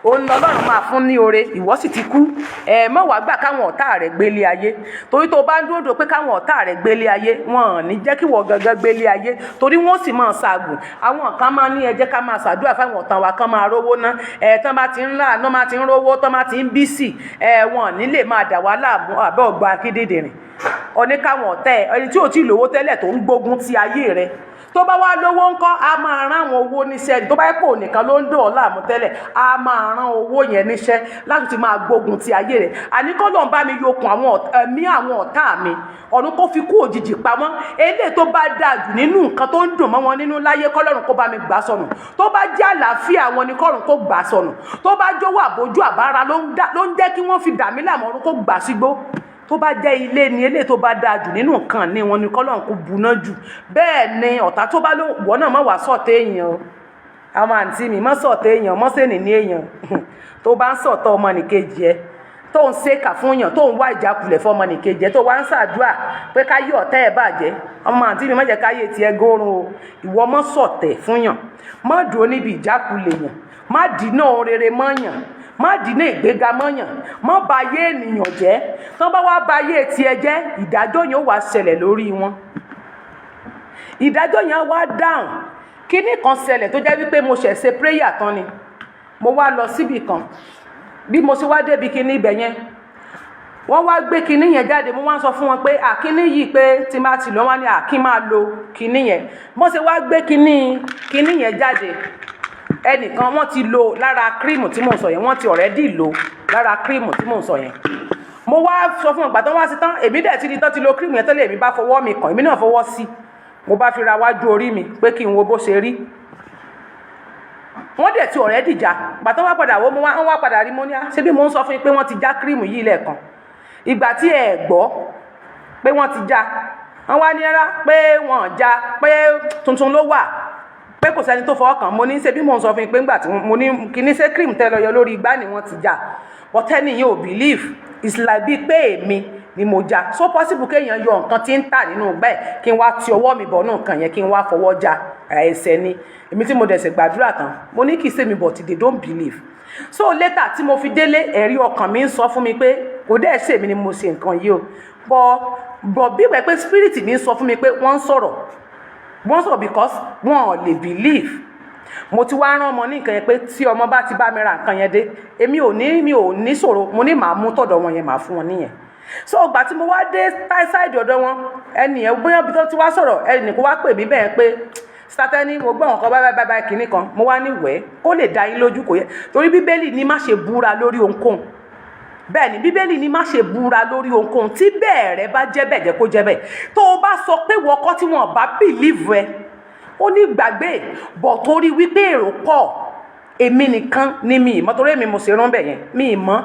òun lọ́lọ́run máa fún ní oore. Ìwọ sì ti kú. Ẹ mọ̀ wá gbà káwọn ọ̀tá rẹ̀ gbélé ayé, torí tó bá ń dúró dò pé káwọn ọ̀tá rẹ̀ gbélé ayé, wọn ò ní jẹ́ kí wọ́n gangan gbélé ayé, torí wọ́n sì máa ṣàgùn. Àwọn kan máa ní ẹ jẹ́ ká máa ṣàdúrà fáwọn ọ̀tá wa kán máa rówó ná. Ẹ tán bá ti ń láàánú, máa ti ń rówó, tán bá ti ń bí sí ẹ, wọn ò ní lè máa dà wá láàmú. Àbẹ́ ọgbà akíndédèrìn oní káwọn ọ̀tá ẹ, ẹni tí ò tí ì lówó tẹ́lẹ̀ tó ń gbógun ti ayé rẹ, Tó bá wá lówó ńkọ́? A máa rán àwọn owó níṣẹ́. Tó bá yẹ pé nìkan ló ń dùn ọ́ láàmú tẹ́lẹ̀, a máa rán owó yẹn níṣẹ́ láti ti máa gbógun ti ayé rẹ̀. Àní kọ́ ló ń bá mi yokùn àwọn ẹ̀mí àwọn ọ̀tá mi, ọ̀run kó fi kú òjijì pamọ́. Eléyìí tó bá dáa jù nínú nǹkan tó ń dùn mọ́ wọn nínú láyé, kọ́lọ́run kó bá mi gbà sọnù. Tó bá jẹ́ àlàáfíà wọn ni, kọ́run kó gbà sọnù. Tó bá jówó àbójú àbára ló ń jẹ́ kí wọ́n fi dà mí láàmú, ọ̀run kó gbà sígbó. Tó bá jẹ́ ilé ni, eléyìí tó bá dáa jù nínú nǹkan ní wọn ni, kọ́lọ́run kó buná jù. Bẹ́ẹ̀ ni ọ̀tá tó bá ló wọ́n náà má wàá sọ̀tẹ̀ èèyàn o. Àwọn àǹtí mi, má sọ̀tẹ̀ èèyàn, má sẹ́ni ní èèyàn. Tó bá ń sọ̀tọ̀ ọmọnìkejì ẹ, tó ń ṣèkà fún yàn, tó ń wá ìjákulẹ̀ fún ọmọnìkejì ẹ, tó wá ń ṣàdúrà pé káyé ọ̀tá ẹ̀ bàjẹ́, ọmọ àǹtí mi, má jẹ́ káyé tiẹ̀ górun o. Ìwọ má sọ̀tẹ̀ fún yàn, má dúró níbi ìjákulẹ̀ yàn, má dínà ohun rere mọ́ yàn, má dínà ìgbéga mọ́ yàn, má ba ayé ènìyàn jẹ́. Tán bá wá ba ayé tiẹ̀ jẹ́, ìdájọ́ yẹn ó wá ṣẹlẹ̀ lórí wọn, ìdájọ́ yẹn á wá dáhùn. Kíní kan ṣẹlẹ̀ tó jẹ́ wípé mo ṣẹ̀ ṣe prayer tán ni mo wá lọ síbì kan. Bí mo ṣe wá débi kíní ibẹ̀ yẹn, wọ́n wá gbé kinní yẹn jáde. Mo wá ń sọ fún wọn pé àkíní yìí, pé tí n bá ti lọ, wọ́n ní àkín máa lo kinní yẹn. Bó ṣe wá gbé kinní yẹn jáde, ẹnìkan wọ́n ti lo lára cream tí mò ń sọ yẹn. Wọ́n ti already lò lára cream tí mò ń sọ yẹn. Mo wá sọ fún ọgbà tó wá sí tán, èmi dẹ̀ ti di tán ti lo cream yẹn tẹ́lẹ̀. Èmi bá fọwọ́ mi kàn, èmi náà fọwọ́ sí, mo bá fi ra wájú orí mi pé kí n wo bó ṣe rí. Wọ́n dẹ̀ ti already já. Gbà tó wá padà wo, mo wá, wọ́n wá padà rí. Mo ní, ṣé bí mo ń sọ fún yín pé wọ́n ti já cream yìí lẹ́ẹ̀kan ìgbà tí ẹ gbọ́ pé wọ́n ti já? Wọ́n wá ní rárá, pé wọ́n já, pé tuntun ló wà, pé kò sẹ́ni tó fọwọ́ kàn. Mo ní, ṣe bí mo ń sọ fún yín pé ńgbà tí mo ní kíní ṣé cream tẹ́ lọ yọ lórí igbá ni wọ́n ti já? But ẹni yẹn ò believe. It's like bíi pé èmi ni mo já. So possible kéèyàn yọ nǹkan tí ń tà nínú igbá ẹ̀, kí n wá ti ọwọ́ mi bọ̀ nù nǹkan yẹn, kí n wá fọwọ́ já? Ẹsẹ̀ ni èmi tí mo dẹ̀ ṣe gbàdúrà tán, mo ní kì í ṣe mi, but they don't believe. So later tí mo fi délé, ẹ̀rí ọkàn mi ń sọ fún mi pé kò dẹ́ ṣe èmi ni mo ṣe nǹkan yìí o. But bí wẹ́ pé spirit mi ń sọ fún mi pé wọ́n ń sọ̀rọ̀, wọ́n sọ̀rọ̀, because wọ́n ò lè believe. Mo ti wá rán ọmọ ní nǹkan yẹn pé tí ọmọ bá ti bá mi ra nǹkan yẹn dé, èmi ò ní, mi ò ní ṣòro. Mo ní màá mú tọ̀dọ̀ wọn yẹn, màá fún wọn níyẹn. So ìgbà tí mo wá dé side ọ̀dọ̀ wọn, ẹnì yẹn, bóyá bí tó ti wá sọ̀rọ̀, ẹnì kó wá pè mí bẹ́ẹ̀ pé sátẹ́ni, mo gbọ́ nǹkan báyìí báyìí báyìí kìíní kan. Mo wá ní wẹ́ẹ́ kó lè dá yín lójú, kò yẹ, torí Bíbélì ní má ṣe búra lórí ohunkóhun. Bẹ́ẹ̀ ni Bíbélì ní má ṣe búra lórí ohunkóhun. Tí bẹ́ẹ̀ rẹ bá jẹ́ bẹ́ẹ̀, jẹ́ kó jẹ́ bẹ́ẹ̀. Tó o bá sọ pé wọ́kọ́, tí wọ́n bá believe ẹ, ó ní gbàgbé bọ̀, torí wípé èrò pọ̀, èmi nìkan ni mi ìmọ̀, torí èmi mo ṣe rán bẹ̀ yẹn, mi ìmọ̀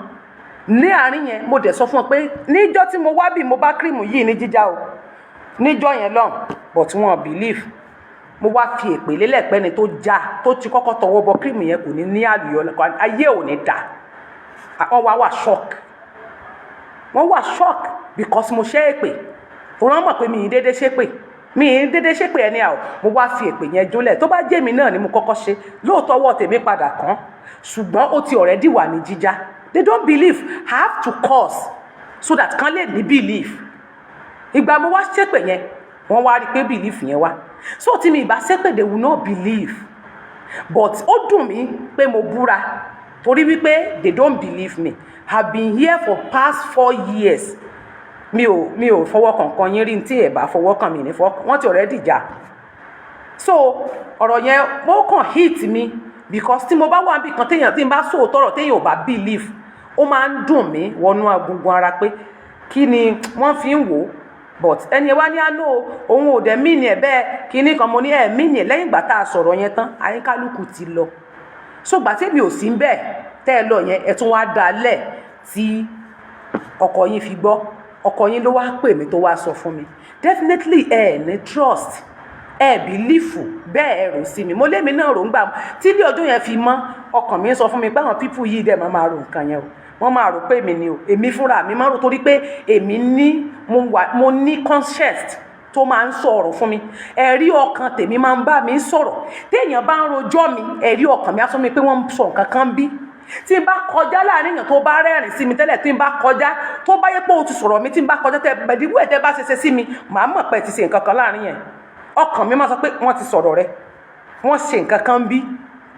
ní àárín yẹn. Mo dẹ̀ sọ fún ọ pé níjọ́ tí mo wá bí, mo bá cream yìí ní jíjá o níjọ́ yẹn lọ́hùn, but wọn believe. Mo wá fi èpè lélẹ̀ pẹ́ni tó já, tó ti kọ́kọ́ tọwọ́ bọ cream yẹn, kò ní ní àlùyọ, ayé ò ní dà. Wọ́n wá wà shock, wọ́n wà shock because mo ṣe èpè. Tó rán mọ̀ pé mi ì dédé ṣépè, mi ì dédé ṣépè ẹni àwọ̀. Mo wá fi èpè yẹn jólẹ̀. Tó bá jẹ́ mi náà ni mo kọ́kọ́ ṣe lóòótọ́, ọwọ́ tèmi padà kàn, ṣùgbọ́n ó ti already wà ní jíjá. They don't believe. I have to curse so that kan lè ní belief. Ìgbà mo wá ṣépè yẹn, wọ́n wá rí i pé belief yẹn wá. So tí mi ìbá ṣépè, they will not believe. But ó dùn mí pé mo búra, torí wípé they don't believe me. Have been here for past 4 years, mi ò fọwọ́ kankan yín rí. Tí ẹ̀ bá fọwọ́ kàn mí ní fọwọ́ kàn wọ́n ti already jà. So ọ̀rọ̀ yẹn, ó kàn hit mi, because tí mo bá wà níbi kan, téèyàn, tí n bá sòótọ́ ọ̀rọ̀, téèyàn ò bá believe, ó máa ń dùn mí wọnú agungun ara pé kí ni wọ́n fi ń wò ó. But ẹni ẹ wá ní àná, òun ò dẹ̀ mí ni ẹ̀ bẹ́ẹ̀ kíní kan. Mo ní ẹ̀ mí ni ẹ̀. Lẹ́yìn ìgbà tá a sọ̀rọ̀ yẹn tán, àyíkálukú ti lọ. So gbà tí èmi ò sí bẹ́ẹ̀ tẹ́ ẹ lọ yẹn, ẹ tún wá dá a lẹ̀ tí ọkọ yín fi gbọ́. Ọkọ yín ló wá pè mí tó wá sọ fún mi. Definitely ẹ ní trust, ẹ believe bẹ́ẹ̀, ẹ rò sí mi. Mo lémi náà rò ń gbà tí ilé ọjọ́ yẹn fi mọ́. Ọkàn mi ń sọ fún mi pé àwọn people yìí dẹ̀ máa máa rò nǹkan yẹn o, wọ́n máa rò pé èmi ni o. Èmi fúnra mi máa rò, torí pé èmi ní, mo wà, mo ní conscience tó máa ń sọ̀rọ̀ fún mi. Ẹ̀rí ọkàn tèmi máa ń bá mi sọ̀rọ̀. Téèyàn bá ń rojọ́ mi, ẹ̀rí ọkàn mi á sọ mi pé wọ́n ń sọ nǹkan kan. Bí tí n bá kọjá láàrin èèyàn tó bá rẹ́rìn sí mi tẹ́lẹ̀, tí n bá kọjá, tó bá yẹ pé o ti sọ̀rọ̀ mi, tí n bá kọjá, tẹ gbẹ̀díwò ẹ̀, tẹ́ bá ṣe ṣe sí mi, màá mọ̀ pé ẹ ti ṣe nǹkan kan láàrin yẹn. Ọkàn mi máa sọ pé wọ́n ti sọ̀rọ̀ rẹ, wọ́n ṣe nǹkan kan. Bí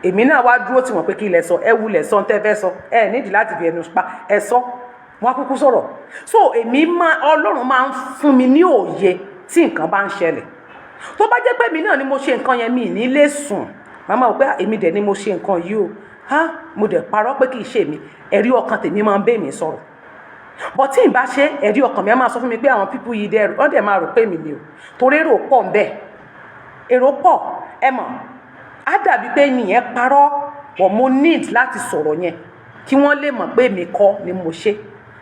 èmi náà wá dúró tí wọ́n pé kí ilẹ̀ sọ, ẹ wulẹ̀ sọ tẹ́ fẹ́ sọ, ẹ nídìí láti fi ẹnu pa ẹ sọ, wọ́n á kúkú sọ̀rọ̀. So èmi máa, Ọlọ́run máa ń fún mi ní òye tí nǹkan bá ń ṣẹlẹ̀. Tó bá jẹ́ pé èmi náà ni mo ṣe nǹkan yẹn, mi ì ní lè sùn. Màmá wò pé èmi dẹ̀ ni mo ṣe nǹkan yìí o, ha, mo dẹ̀ parọ́ pé kì í ṣe mi. Ẹ̀rí ọkàn tèmi máa ń bẹ́ mi sọ̀rọ̀, but tí n bá ṣe, ẹ̀rí ọkàn mi á máa sọ fún mi pé àwọn people yìí dẹ̀, wọ́n dẹ̀ máa rò pé mi ni o, torí èrò pọ̀ ń bẹ, èrò pọ̀. Ẹ mọ̀, á dàbí pé nìyẹn parọ́, but mo need láti sọ̀rọ̀ yẹn kí wọ́n lè mọ̀ pé èmi kọ́ ni mo ṣe.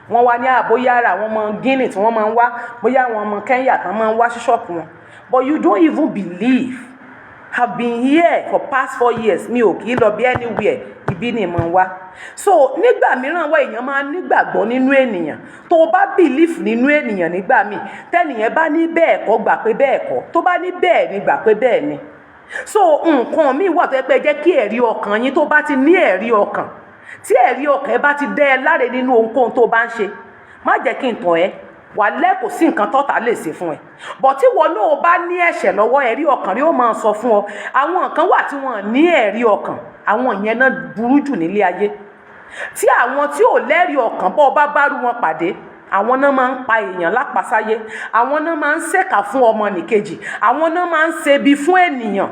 Wọ́n wá ní àbóyá ara àwọn ọmọ Guinea tí wọ́n máa ń wá, bóyá àwọn ọmọ Kenya kan máa ń wá sí ṣọ́ọ̀pù wọn. But you don't even believe, have been here for past 4 years, mi ò kì í lọ bí anywhere, ibi ni mo ń wá. So nígbà mìíràn wá, èèyàn máa nígbàgbọ́ nínú ènìyàn. Tó o bá believe nínú ènìyàn, nígbà míì tẹ́nìyàn bá ní bẹ́ẹ̀ kọ́, gbà pé bẹ́ẹ̀ kọ́. Tó bá ní bẹ́ẹ̀ ni, gbà pé bẹ́ẹ̀ ni. So nǹkan míì wà tó yẹ pé jẹ́ kí ẹ̀rí ọkàn yín, tó bá ti ní ẹ̀rí ọkàn, tí ẹ̀rí ọkàn ẹ bá ti dẹ́ ẹ láre nínú ohunkóhun tó bá ń ṣe, má jẹ́ kí n tàn ẹ́, wà lẹ́kọ̀ọ́ sí nǹkan tọ́ta lè ṣe fún ẹ. But tí wọn náà bá ní ẹ̀ṣẹ̀ lọ́wọ́, ẹ̀rí ọkàn rí ó máa sọ fún ọ. Àwọn nǹkan wà tí wọ́n ní ẹ̀rí ọkàn, àwọn ìyẹn náà burú jù nílé ayé. Tí àwọn tí ò lẹ́rìí ọkàn bọ́ bá bárú wọn pàdé, àwọn náà máa ń pa èèyàn lápasáyé, àwọn náà máa ń ṣèkà fún ọmọnìkejì, àwọn náà máa ń ṣebi fún ènìyàn,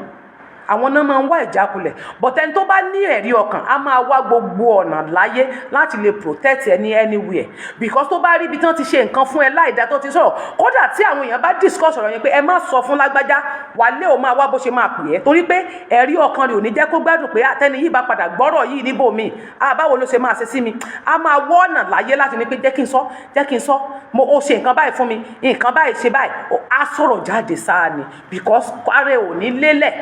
àwọn náà máa ń wá ìjákulẹ̀. But ẹni tó bá ní ẹ̀rí ọkàn á máa wá gbogbo ọ̀nà láyé láti lè protect ẹ ní anywhere, because tó bá rí ibi tí wọ́n ti ṣe nǹkan fún ẹ láìda, tó ti sọ̀rọ̀, kódà tí àwọn èèyàn bá discuss ọ̀rọ̀ yẹn pé ẹ má sọ fún lágbájá, wà lé o máa wá bó ṣe máa pè é, torí pé ẹ̀rí ọkàn rẹ̀ ò ní jẹ́ kó gbádùn pé àtẹni yìí bá padà gbọ́rọ̀ yìí níbòmíì, à báwo ló ṣe máa ṣe sí mi? A máa wọ́ ọ̀nà láyé láti ní pé jẹ́ kí n sọ, jẹ́ kí n sọ, mo ó ṣe nǹkan báyìí fún mi, nǹkan báyìí ṣe báyìí, á sọ̀rọ̀ jáde sáà ni, because ara ẹ̀ ò ní lélẹ̀.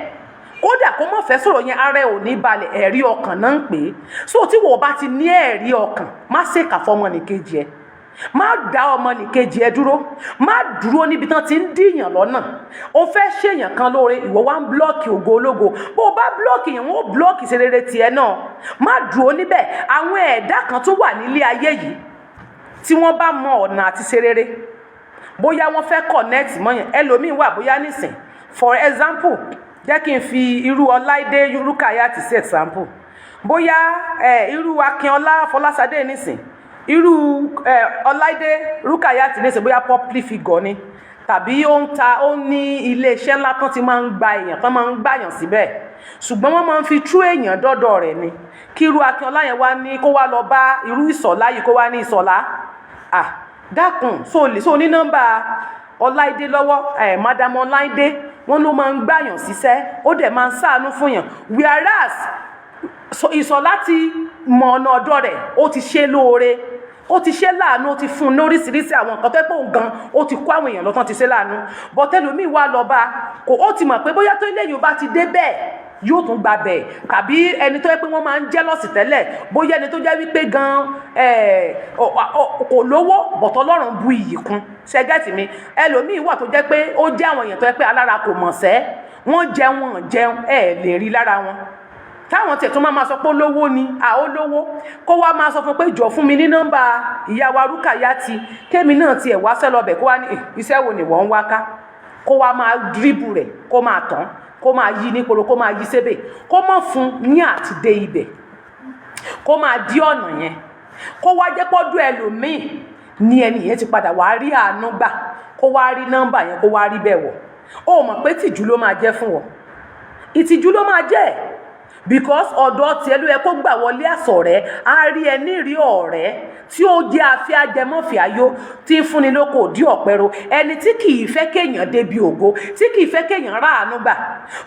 Kódà kó mọ̀ fẹ́ sọ̀rọ̀ yẹn, ara ẹ̀ ò ní balẹ̀. Ẹ̀rí ọkàn náà ń pè é. So tí wọ́n bá ti ní ẹ̀rí ọkàn, má ṣèkà fọmọnìkejì ẹ, má dá ọmọnìkejì ẹ dúró, má dúró níbi tán ti ń dìyàn lọ́nà. O fẹ́ ṣèyàn kan lóore, ìwọ wá ń block ògo ológo. Bó o bá block yẹn, wọ́n ó block ṣe rere tiẹ̀ náà. Má dúró níbẹ̀. Àwọn ẹ̀dá kan tún wà nílé ayé yìí tí wọ́n bá mọ ọ̀nà àti ṣe rere, bóyá wọ́n fẹ́ connect mọ́yàn ẹlòmíín wà, bóyá nísìn, for example, jẹ́ kí n fi irú Ọláìdé Rúkàyàtì sí example, bóyá irú Akínọlá Fọláṣadé nísìn, irú Ọláìdé Rúkàyàtì nísìn, bóyá public figure ni, tàbí ó ń ta, ó ní iléeṣẹ́ ńlá kan tí máa ń gba èèyàn kan, máa ń gbàyàn síbẹ̀, ṣùgbọ́n wọ́n máa ń fi tú èèyàn dọ́dọ̀ rẹ̀ ni. Kí irú Akínọlá yẹn wá ní kó wá lọ bá irú Ìsọ̀lá yìí, kó wá ní, "Ìsọ̀lá, ah, dákun, so lè so ní nọ́mbà Ọláìdé lọ́wọ́ ẹ̀? Madam Ọláìdé, wọ́n ló máa ń gbàyàn síṣẹ́, ó dẹ̀ máa ń ṣàánú fún yàn." Whereas Ìsọ̀lá ti mọ ọ̀nà ọ̀dọ̀ rẹ̀, ó ti ṣe lóore, ó ti ṣe láàánú, ó ti fún un lóríṣiríṣi àwọn nǹkan tó pé òun gan ó ti kó àwọn èèyàn lọ́tàn ti ṣe láàánú. Bọ́tẹ́lómi wà lọ bá kò, ó ti mọ̀ pé bóyá tó eléyìí bá ti dé bẹ́ẹ̀, yóò tún gba bẹ́ẹ̀, tàbí ẹni tó yẹ pé wọ́n máa ń jealous tẹ́lẹ̀, bóyá ẹni tó jẹ́ wípé gan kò lówó, but Ọlọ́run bu iyì kún. Ṣé get mi? Ẹlòmíì wà tó jẹ́ pé ó jẹ́ àwọn èèyàn tó yẹ pé alára kò mọ̀ sẹ́, wọ́n jẹun, wọ́n jẹun, ẹ̀ lè rí lára wọn táwọn tiẹ̀ tún máa ma sọ pé olówó ni, à ó lówó, kó wá máa sọ fún pé jọ, fún mi ní nọ́mbà ìyá wa Rúkàyátì, kémi náà tiẹ̀ wá sẹ́ lọ́bẹ̀. Kó wá ní, "Iṣẹ́ wo ni wọ́n ń wá ká?" Kó wá máa dribble rẹ̀, kó máa tán, kó máa yí níporo, kó máa yí sébè, kó mọ̀ fún ní àti dé ibẹ̀, kó máa dí ọ̀nà yẹn, kó wá jẹ́ pọ́dún ẹlòmíì ní ẹni yẹn ti padà wá rí àánú gbà, kó wá rí nọ́mbà yẹn, kó wá rí bẹ́ẹ̀ wọ̀. Ó mọ̀ pé tìjú ló máa jẹ́ fún wọn, ìtìjú ló máa jẹ́, because ọ̀dọ̀ tiẹ̀ ló yẹ kó gbà wọlé àsọ̀rẹ́, á rí ẹ ní rí ọ̀rẹ́ tí ó jẹ́ afẹ́ ajẹmọ́fẹ́ ayó tí ń fúnni lóko òdí ọ̀pẹ̀rọ, ẹni tí kì í fẹ́ kéèyàn débi ògo, tí kì í fẹ́ kéèyàn ráàánú gbà.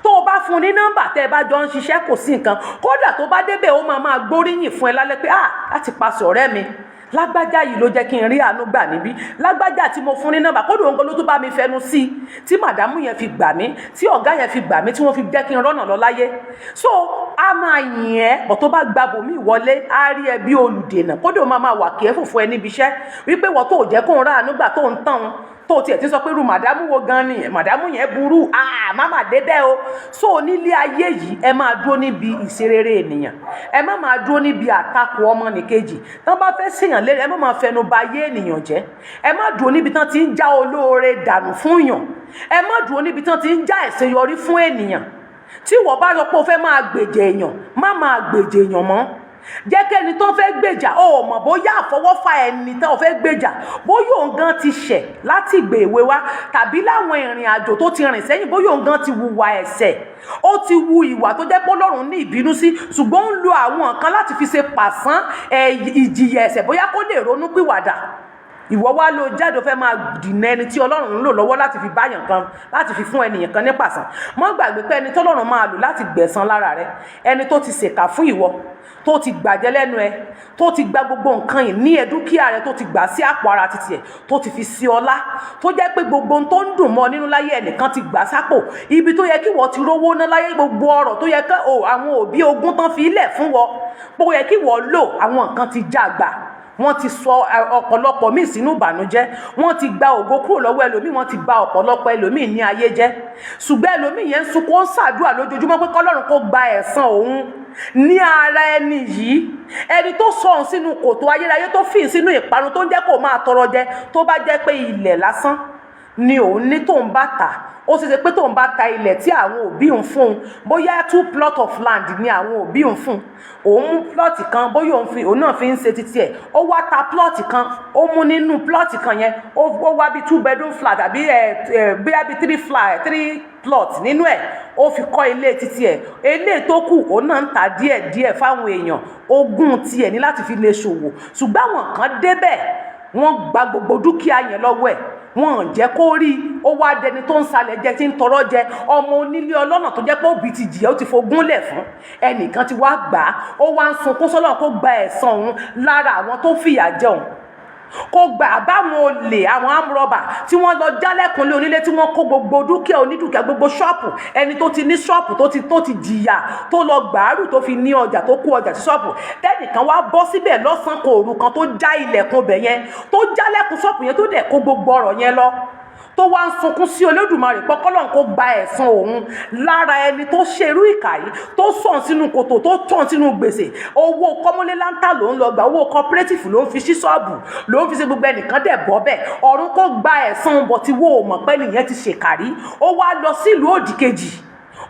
Tó o bá fún un ní nọ́mbà, tẹ́ ẹ bá jọ ń ṣiṣẹ́, kò sí nǹkan. Kódà tó bá débẹ̀, ó máa máa gbóríyìn fún ẹ lálẹ́ pé, "Ah, láti paṣẹ ọ̀rẹ́ mi lágbájá yìí ló jẹ́ kí n rí àánú gbà níbí. Lágbájá tí mo fún ní nọ́mbà, kódà òun gan ló tó bá mi fẹnu sí i tí màdámù yẹn fi gbà mí, tí ọ̀gá yẹn fi gbà mí, tí wọ́n fi jẹ́ kí n rọ́nà lọ láyé." So a máa yìn ẹ́ bọ̀. Tó bá gba bòmí wọlé, á rí ẹ bí olùdènà. Kódà ó máa máa wà kí ẹ fòfò ẹ níbi iṣẹ́ wípé wọ́n tó jẹ́ kó ń ráàánú gbà, tó ń tàn, tó tiẹ̀ ti sọ pé irú màdámù wo gan ni màdámù yẹn burú, ah, má má débẹ̀ o. So nílé ayé yìí, ẹ máa dúró níbi ìṣerere ènìyàn, ẹ má máa dúró níbi àtakò ọmọnìkejì. Tán bá fẹ́ ṣèyàn lérè, ẹ má máa fẹnu ba ayé ènìyàn jẹ́. Ẹ má dúró níbi tán ti ń já olóore dànù fún yàn. Ẹ má dúró níbi tán ti ń já ẹ̀ṣeyọrí fún ènìyàn. Tí wọ́n bá sọ pé o fẹ́ máa gbèjè èèyàn, má máa gbèjè èèyàn mọ́. Jẹ́ kẹ́ni tó fẹ́ gbèjà, ó mọ̀ bóyá àfọwọ́fà ẹni tó fẹ́ gbèjà, bóyá òun gan ti ṣẹ̀ láti ìgbà èwe wá, tàbí láwọn ìrìn àjò tó ti rìn sẹ́yìn, bóyá òun gan ti hùwà ẹ̀ṣẹ̀, ó ti hu ìwà tó jẹ́ pé Ọlọ́run ní ìbínú sí, ṣùgbọ́n ó ń lo àwọn nǹkan láti fi ṣe pàṣán ìjìyà ẹ̀ṣẹ̀, bóyá kó lè ronú pìwàdà. Ìwọ wá ló jáde, ó fẹ́ máa dìnà ẹni tí Ọlọ́run ń lò lọ́wọ́ láti fi báyàn kan, láti fi fún ẹnìyàn kan ní pàṣán. Mọ́ gbàgbé pé ẹni tọ́lọ́run máa lò láti gbẹ̀san lára rẹ, ẹni tó ti ṣèkà fún ìwọ, tó ti gbàjẹ́ lẹ́nu ẹ, tó ti gba gbogbo nǹkan yìí ní ẹ, dúkìá rẹ, tó ti gbà sí àpò ara títì ẹ, tó ti fi sí ọlá, tó jẹ́ pé gbogbo ohun tó ń dùn mọ́ nínú láyé, ẹnìkan ti gbà sápò. Ibi tó yẹ kí wọ́n ti rówó ná láyé, gbogbo ọrọ̀ tó yẹ kí àwọn òbí ogún tán fi ilẹ̀ fún wọ, pé ó yẹ kí wọ́n lò, àwọn nǹkan ti já gbà. Wọ́n ti sọ ọ̀pọ̀lọpọ̀ míì sínú ìbànújẹ́. Wọ́n ti gba ògo kúrò lọ́wọ́ ẹlòmíì. Wọ́n ti ba ọ̀pọ̀lọpọ̀ ẹlòmíì ní ayé jẹ́. Ṣùgbọ́n ẹlòmíì yẹn ń sunkún, ó ń ṣàdúrà lójoojúmọ́ pé kọ́lọ́run kó gba ẹ̀san òun ní ara ẹni yìí, ẹni tó sọ òun sínú kòtò ayérayé, tó fi sínú ìparun, tó ń jẹ́ kó máa tọrọ jẹ. Tó bá jẹ́ pé ilẹ̀ lásán ni òun ní, tóun bá tà, ó ṣe ṣe pé tóun bá ta ilẹ̀ tí àwọn òbí òun fún un, bóyá two plot of land ni àwọn òbí òun fún un, òun mú plot kan, bóyá òun fi òun náà fi ń ṣe títí ẹ̀, ó wá ta plot kan, ó mú nínú plot kan yẹn, ó wá bí two bedroom flat àbí ẹ ẹ bóyá bí three flat, three plot nínú ẹ̀, ó fi kọ́ ilé títí ẹ̀. Eléyìí tó kù, òun náà ń ta díẹ̀ díẹ̀ fáwọn èèyàn. Ogún tiẹ̀ ní láti fi lè ṣòwò. Ṣùgbọ́n àwọn kan débẹ̀, wọ́n gba gbogbo dúkìá yẹn lọ́wọ́ ẹ̀, wọn ò jẹ́ kó rí. Ó wá dẹni tó ń salẹ̀ jẹ, tí ń tọrọ jẹ, ọmọ onílé ọlọ́nà tó jẹ́ pé òbí ti jìyà, ó ti fogún lẹ̀ fún ẹnìkan, ti wá gbà á. Ó wá ń sunkún sọ́lọ́run kó gba ẹ̀san òun lára àwọn tó fìyà jẹ òun, kó gba àbáwọn olè, àwọn amrọ̀bà tí wọ́n lọ jálẹ̀kùnlé onílé, tí wọ́n kó gbogbo dúkìá onídùkìá, gbogbo ṣọ́ọ̀pù ẹni tó ti ní ṣọ́ọ̀pù, tó ti jìyà, tó lọ gbàárù, tó fi ní ọjà, tó kó ọjà sí ṣọ́ọ̀pù, tẹ́nìkan wá bọ́ síbẹ̀ lọ́sàn-án kan òru kan, tó já ilẹ̀kùn bẹ̀ yẹn, tó jálẹ̀kùn ṣọ́ọ̀pù yẹn, tó dẹ̀ kó gbogbo ọrọ̀ yẹn lọ, tó wá ń sunkún sí Olódùmarè pọ́kọ́lọ́n kó gba ẹ̀san òun lára ẹni tó ṣerú ìkà yìí, tó sàn sínú kòtò, tó tàn sínú gbèsè. Owó kọ́mọ́lé láńtà ló ń lọ gbà, owó cooperative ló ń fi sí ṣọ́ọ̀bù, ló ń fi ṣe gbogbo. Ẹnìkan dẹ̀ bọ́ bẹ́ẹ̀, ọ̀run kó gba ẹ̀san bọ̀ tí wo ò mọ̀ pé nìyẹn ti ṣèkàrí. Ó wá lọ sílùú òdì kejì,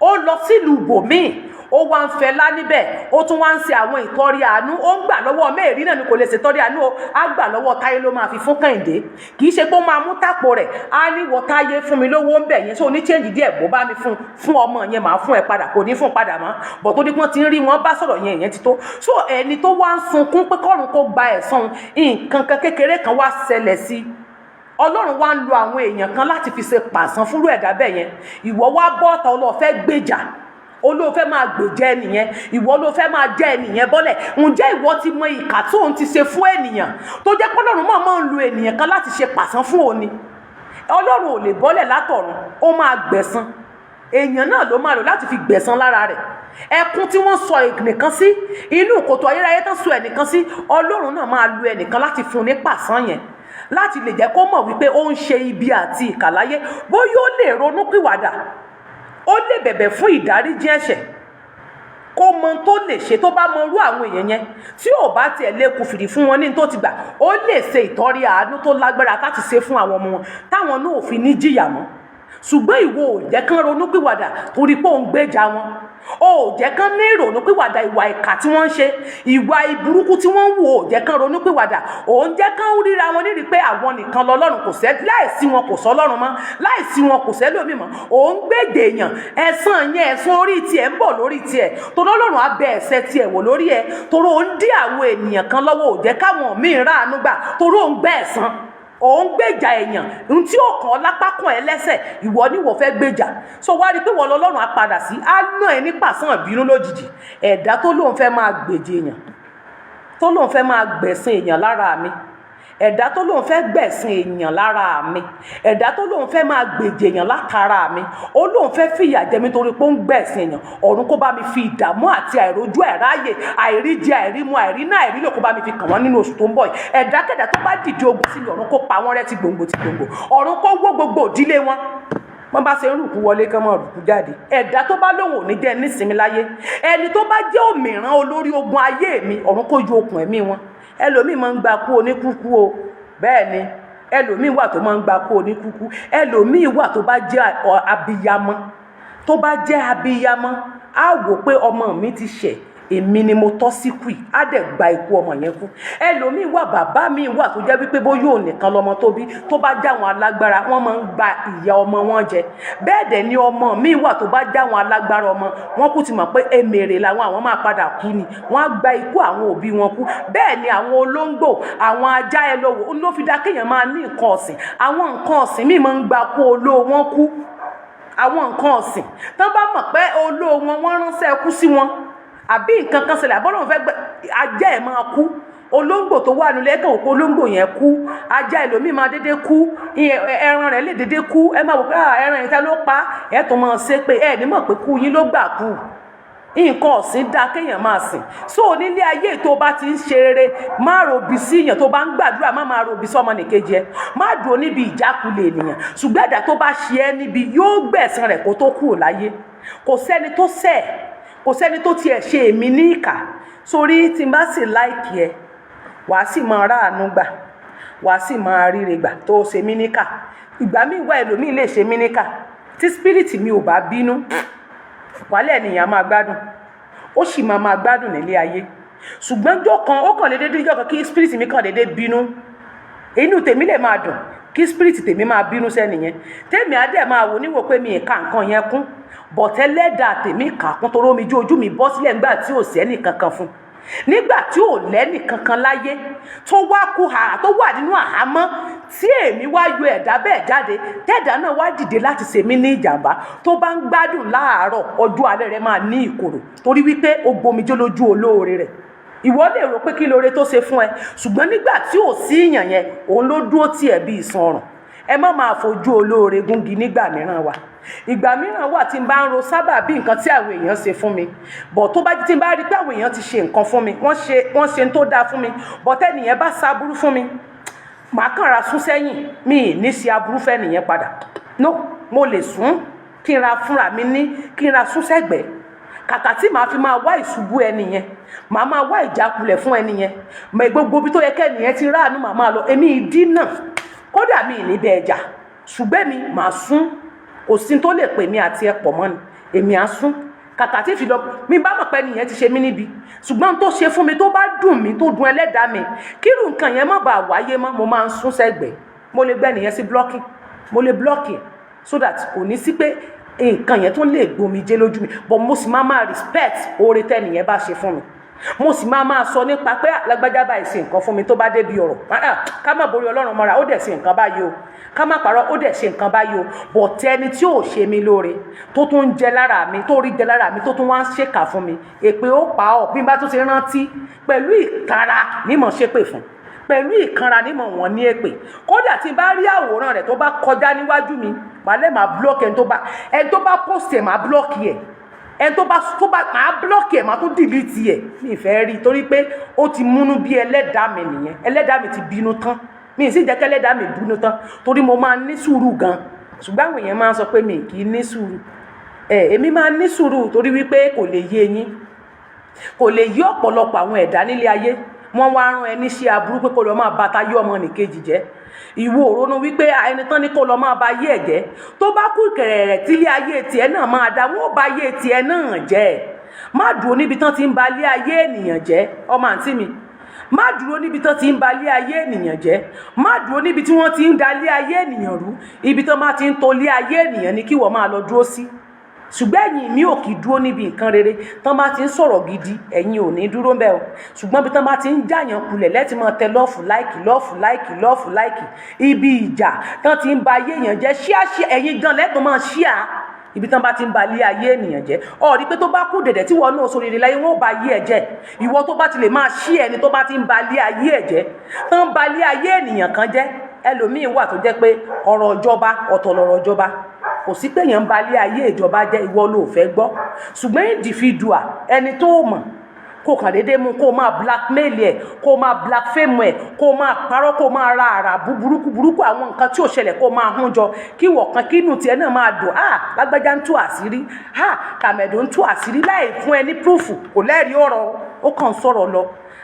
ó lọ sílùú bòmíì, ó wá ń fẹlá níbẹ̀, ó tún wá ń ṣe àwọn ìtọrẹ àánú. Ó ń gbà lọ́wọ́ mẹ́rin náà ni, kò lè ṣètọrẹ àánú o. Á gbà lọ́wọ́ Táyé, ló máa fi fún Kẹ́hìndé. Kì í ṣe pé ó máa mú tàpò rẹ̀, á ní, "Wọ Táyé, fún mi lówó ń bẹ̀ yẹn, ṣé o ní change díẹ̀? Bó bá mi fún fún ọmọ yẹn, màá fún ẹ padà." Kò ní fún padà mọ́ bọ̀ tó ní pọ́n ti ń rí wọn bá sọ̀rọ̀ yẹn, ìyẹn ti tó. So ẹni tó wá ń sunkún pé kọ́run kó gba ẹ̀san, nǹkan kan kékeré kan wá ṣẹlẹ̀ sí, Ọlọ́run wá ń lo àwọn èèyàn kan láti fi ṣe pàṣán fúnrú ẹ̀dá bẹ́ẹ̀ yẹn. Ìwọ wá bọ́ọ̀tà, olóò fẹ́ gbèjà, olóò fẹ́ máa gbèjà ẹnìyẹn, ìwọ ló fẹ́ máa jẹ́ ẹnìyẹn bọ́lẹ̀. Ǹjẹ́ ìwọ ti mọ ìkà tó ń ti ṣe fún ènìyàn, tó jẹ́ pé Ọlọ́run máa máa ń lo ènìyàn kan láti ṣe pàṣán fún òní? Ọlọ́run ò lè bọ́lẹ̀ látọ̀run, ó máa gbẹ̀san. Èèyàn náà ló máa lò láti fi gbẹ̀san lára rẹ̀. Ẹkún tí wọ́n sọ ẹnìkan sí inú kòtò ayérayé, tán sọ ẹnìkan sí, Ọlọ́run náà máa lo ẹnìkan láti fún un ní pàṣán yẹn, láti lè jẹ́ kó mọ̀ wípé ó ń ṣe ibi àti ìkà láyé. Bóyá ó lè ronú pìwàdà, ó lè bẹ̀bẹ̀ fún ìdáríjì ẹ̀ṣẹ̀, kó mọ tó lè ṣe. Tó bá mọ irú àwọn èèyàn yẹn, tí ò bá tiẹ̀ lè kú fìdí fún wọn ní tó ti gbà, ó lè ṣe ìtọ́rí àánú tó lágbára láti ṣe fún àwọn ọmọ wọn, táwọn náà ò fi ní jìyà mọ́. Ṣùgbọ́n ìwọ ò jẹ́ kán ronú pìwàdà torí pé òun gbèjà wọn. Ó ò jẹ́ kán ní ìrònú pìwàdà. Ìwà ìkà tí wọ́n ń ṣe, ìwà ìburúkú tí wọ́n ń wò, ò jẹ́ kán ronú pìwàdà. Òun jẹ́ kán ríra wọn nírìí pé àwọn nìkan lọ́lọ́run, kò sẹ́ láìsí wọn, kò sọ Ọlọ́run mọ́, láìsí wọn kò sẹ́lòmíì mọ́. Òun gbèdè èèyàn, ẹ̀san yẹn, ẹ̀san orí tiẹ̀ ń bọ̀ lórí tiẹ̀, torí Ọlọ́run á bẹ ẹ̀ṣẹ̀ tiẹ̀ wò lórí ẹ̀, torí òun dí àwọn ènìyàn kan lọ́wọ́, ò jẹ́ káwọn míì ráàánú gbà, torí òun gbẹ́ ẹ̀san, òun gbèjà èèyàn ohun tí ó kàn ọ́ lápá kàn ẹ́ lẹ́sẹ̀. Ìwọ ni ìwọ fẹ́ gbèjà, so wá rí i pé wọ́n lọ́lọ́run á padà sí, á ná ẹ ní pàṣán ìbínú lójijì. Ẹ̀dá tó lóun fẹ́ máa gbèjì èèyàn, tó lóun fẹ́ máa gbẹ̀san èèyàn lára mi, ẹ̀dá tó lóun fẹ́ gbẹ̀san èèyàn lára mi, ẹ̀dá tó lóun fẹ́ máa gbèjì èèyàn látara mi, ó lóun fẹ́ fìyà jẹ mi torí pé ó ń gbẹ̀san èèyàn, ọ̀run kó bá mi fi ìdààmú àti àìrójú, àìráyè, àìríjẹ, àìrímu, àìríná, àìrílò, kó bá mi fi kàn wọ́n nínú oṣù tó ń bọ̀ yìí. Ẹ̀dákẹ́dá tó bá dìde ogun sí mi, ọ̀run kó pa wọ́n rẹ́ ti gbòǹgbò ti gbòǹgbò. Ọ̀run kó wó gbogbo òdílé wọn, wọ́n bá ṣe ń rùkú wọlé, kán mọ́ rùkú jáde. Ẹ̀dá tó bá lóun ò ní jẹ́ nísinmi láyé, ẹni tó bá jẹ́ òmìrán olórí ogun ayé mi, ọ̀run kó yọ okùn ẹ̀mí wọn. Ẹlòmíì máa ń gba kú oníkúkú o. Bẹ́ẹ̀ ni, ẹlòmíì wà tó máa ń gba kú oníkúkú. Ẹlòmíì wà, tó bá jẹ́ abiyamọ, tó bá jẹ́ abiyamọ, á wò pé ọmọ mi ti ṣẹ̀. Èmi ni mo tọ́ sí kù yìí. Á dẹ̀ gba ikú ọmọ yẹn kú. Ẹlòmíì wà, bàbá mi wà tó jẹ́ wípé bóyá òun nìkan lọmọ tó bí, tó bá já àwọn alágbára, wọ́n máa ń gba ìyá ọmọ wọn jẹ. Bẹ́ẹ̀ dẹ̀ ni ọmọ mi wà tó bá já àwọn alágbára ọmọ wọn kú, ti mọ̀ pé èmèrè làwọn, àwọn máa padà kú ni, wọ́n á gba ikú àwọn òbí wọn kú. Bẹ́ẹ̀ ni àwọn olóńgbò, àwọn ajá, ẹ lọ wò ó, ló fi dá kéèyàn máa ní nǹkan ọ̀sìn. Àwọn nǹkan ọ̀sìn míì máa ń gba kú olóò wọn kú. Àwọn nǹkan ọ̀sìn tán bá mọ̀ pé olóò wọn, wọ́n ránṣẹ́ kú sí wọn, àbí nǹkan kan ṣẹlẹ̀, àbọ́lọ́run fẹ́ gbẹ, ajá ẹ̀ máa kú. Olóńgbò tó wà nílé ẹ̀kọ́ òkú, olóńgbò yẹn kú. Ajá ẹlòmíì máa dédé kú, ẹran rẹ̀ lè dédé kú. Ẹ máa wò pé ẹran yẹn ta ló pa ẹ, tó máa ṣe pé ẹ ní mọ̀ pé kú yín ló gbà kú. Nǹkan ọ̀sìn dá kéèyàn máa sìn. So nílé ayé, tó bá ti ń ṣe rere, má ròbí sí èèyàn. Tó bá ń gbàdúrà, má máa ròbí sọmọ nìkejì ẹ, má dúró níbi ìjákulẹ̀ ènìyàn. Ṣùgbọ́n ẹ̀dá tó bá ṣe ẹ́ níbi yóò gbẹ̀san rẹ̀ kó tó kúrò láyé. Kò sẹ́ni tó ṣẹ̀, kò sẹ́ni tó tiẹ̀ ṣe èmi ní ìkà. Sórí tí n bá sì like ẹ, wàá sì máa ráàánú gbà, wàá sì máa ríre gbà. Tó ṣe mí níkà, ìgbà míì wá, ẹlòmíì lè ṣe mí níkà, tí spirit mi ò bá bínú, wàhálà, ènìyàn máa gbádùn, ó sì máa máa gbádùn nílé ayé. Ṣùgbọ́n jọ́ kan, ó kàn déédéé, jọ́ kan kí spirit mi kàn déédéé bínú, inú tèmi lè máa dùn, kí spirit tèmi máa bínú sẹ́nìyẹn, tèmi á dẹ̀ máa wò níwò pé mi ì ka nǹkan yẹn kún, but ẹlẹ́dàá tèmi kà kún, torí omi jó ojú mi bọ́ sílẹ̀ nígbà tí ò sẹ́nì kankan fún, nígbà tí ò lẹ́nì kankan láyé, tó wá kú hàrà, tó wà nínú àhámọ́, tí èmi wá yọ ẹ̀dá bẹ́ẹ̀ jáde, tẹ́ẹ̀dá náà wá dìde láti ṣe mí ní ìjàmbá. Tó bá ń gbádùn láàárọ̀, ọjọ́ alẹ́ rẹ̀ máa ní ìkorò, torí wípé ó gbomijó lójú olóore rẹ̀. Ìwọ lè rò pé kí lóore tó ṣe fún ẹ, ṣùgbọ́n nígbà tí ò sí ìyàn yẹn, òun ló dúró tì ẹ́ bí ìsan ọrùn. Ẹ má máa fojú olóore gúngi. Nígbà mìíràn wà, ìgbà mìíràn wà tí n bá ń ro sábà bí nǹkan tí àwọn èèyàn ṣe fún mi bọ̀, tó bá tí n bá rí pé àwọn èèyàn ti ṣe nǹkan fún mi, wọ́n ṣe tó dáa fún mi, bọ̀ tẹ́nìyẹn bá ṣaburú fún mi, màá kàn ra sún sẹ́yìn, mi ì ní ṣe aburú fẹ́ nìyẹn padà. No, mo lè sún kí n ra fúnra mi ní kí n ra sún sẹ́gbẹ̀ẹ́, kàkà tí màá fi máa wá ìṣubú ẹni yẹn, màá máa wá ìjákulẹ̀ fún ẹni yẹn. Mọ gbogbo ibi tó yẹ kẹ́ni yẹn ti ráàánú, màá máa lọ. Èmi ìdí náà, kódà mi ì ní bẹ́ẹ̀ jà, ṣùgbọ́n mi màá sún. Kò sí tó lè pè mí àti ẹ pọ̀ mọ́ ni, èmi á sún kàkà tí fi lọ. Mi bá mọ̀ pé ẹni yẹn ti ṣe mí níbi, ṣùgbọ́n tó ṣe fún mi, tó bá dùn mí, tó dùn ẹlẹ́dàá mi, kírù nǹkan yẹn má bàa wáyé mọ́, mo máa ń sún sẹ́gbẹ̀ẹ́. Mo lè gbẹ́ nìyẹn sí blocking, mo lè block ẹ̀ so that kò ní sí pé nǹkan yẹn tó lè gbomijé lójú mi. But mo sì máa máa respect oore tẹ́nìyẹn bá ṣe fún mi. Mo sì máa máa sọ nípa pé lágbájá báyìí ṣe nǹkan fún mi. Tó bá débi ọ̀rọ̀, ká má borí Ọlọ́run mọ́ra, ó dẹ̀ ṣe nǹkan báyìí o, ká má parọ́, ó dẹ̀ ṣe nǹkan báyìí o. But ẹni tí ò ṣe mí lóore, tó tún ń jẹ lára mi, tó rí jẹ lára mi, tó tún wá ń ṣèkà fún mi, èpè ó pa ọ́. Bí n bá tún ṣe rántí, pẹ̀lú ìkara nímọ̀ ṣépè fún, pẹ̀lú ìkanra nímọ̀ wọ́n ní èpè. Kódà tí n bá rí àwòrán rẹ̀ tó bá kọjá níwájú mi, màá lè máa block ẹni tó bá post ẹ̀, máa block ẹ̀. Ẹni tó bá máa block ẹ̀, máa tún delete ẹ̀. Mi ì fẹ́ rí i, torí pé ó ti múnú bí ẹlẹ́dàá mi nìyẹn. Ẹlẹ́dàá mi ti bínú tán, mi ì sì jẹ́ kí ẹlẹ́dàá mi bínú tán, torí mo máa ní sùúrù gan. Ṣùgbọ́n àwọn èèyàn máa ń sọ pé mi kì í ní sùúrù. Ẹ èmi máa ní sùúrù, torí wípé kò lè yé yín, kò lè yé ọ̀pọ̀lọpọ̀ àwọn ẹ̀dá nílé ayé. Wọ́n wá rán ẹni ṣe aburú pé kó lọ máa bàtà yé ọmọ nìkejì jẹ́. Ìwọ òrónú wípé ẹni tán ní kó lọ máa ba ayé ẹ̀ jẹ́, tó bá kú kẹ̀rẹ̀rẹ̀ tílé ayé tiẹ̀ náà máa da, wọ́n ó ba ayé tiẹ̀ náà jẹ́. Má dúró níbi tán ti ń ba ilé ayé ènìyàn jẹ́. Ọmọ àǹtí mi, má dúró níbi tán ti ń ba ilé ayé ènìyàn jẹ́. Má dúró níbi tí wọ́n ti ń da ilé ayé ènìyàn rú. Ibi tán bá ti ń to ilé ayé ènìyàn ni kí wọ́n máa lọ dúró sí. Ṣùgbọ́n ẹ̀yin mi ò kì í dúró níbi nǹkan rere. Tán bá ti ń sọ̀rọ̀ gidi, ẹ̀yin ò ní dúró ń bẹ̀ o. Ṣùgbọ́n bí tán bá ti ń jàyàn kulẹ̀, lẹ́tì máa tẹ love, like, love, like, love, like. Ibi ìjà tán ti ń ba ayé èèyàn jẹ́, ṣíà ṣíà, ẹ̀yin gan lẹ́tọ̀ máa ṣíà. Ibi tán bá ti ń ba ilé ayé ènìyàn jẹ́, ó rí pé tó bá kú dẹ̀dẹ̀ tí wọ́n náà sóríire láyé, wọ́n ó ba ayé ẹ̀ jẹ́. Ìwọ tó bá ti lè máa ṣí ẹni tó bá ti ń ba ilé ayé ẹ̀ jẹ́, tán ba ilé ayé ènìyàn kan jẹ́. Ẹlòmíín wà tó jẹ́ pé ọ̀rọ̀ ìjọba ọ̀tọ̀ lọ̀rọ̀ ìjọba, kò sí pé èèyàn ń ba ilé ayé ìjọba jẹ́, ìwọ ló fẹ́ gbọ́. Ṣùgbọ́n individual, ẹni tó mọ̀, kó kàn déédéé mú, kó máa blackmail ẹ̀, kó máa blackfame ẹ̀, kó máa parọ́, kó máa ra àrà burúkú burúkú, àwọn nǹkan tí ò ṣẹlẹ̀, kó máa hún jọ, kí wọ̀kan kínú tiẹ̀ náà máa dùn. Ah, lágbájá ń tú àṣírí, ah, tàmẹ̀dò ń tú àṣírí, láì fún ẹ ní proof, kò lẹ́rìí ọ̀rọ̀, ó kàn sọ̀rọ̀ lọ,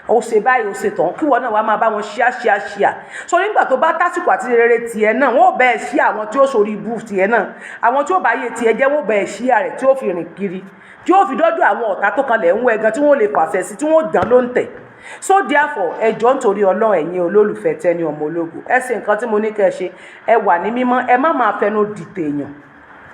ó ṣe báyìí, ó ṣe tán, kí wọn náà wàá máa bá wọn ṣíà ṣíà ṣíà. So nígbà tó bá tásìkò àti rere tiẹ̀ náà, wọ́n ò bẹ́ẹ̀ ṣí àwọn tí ó sórí ibú tiẹ̀ náà, àwọn tí ó bá yé tiẹ̀ jẹ́, wọ́n ò bẹ́ẹ̀ ṣíà rẹ̀ tí ó fi rìn kiri. Tí ó fi dọ́dọ̀ àwọn ọ̀tá tó kanlẹ̀ ń wọ ẹgan tí wọ́n lè fàṣẹ sí, tí wọ́n dán ló ń tẹ̀. So therefore, ẹ jọ̀ọ́, nítorí Ọlọ́run, ẹ̀yin olólùfẹ́ Tenny ọmọ ológo, ẹ ṣe nǹkan tí mo ní kẹ́ ẹ ṣe. Ẹ wà ní mímọ́, ẹ má máa fẹnu dìtẹ̀ èèyàn,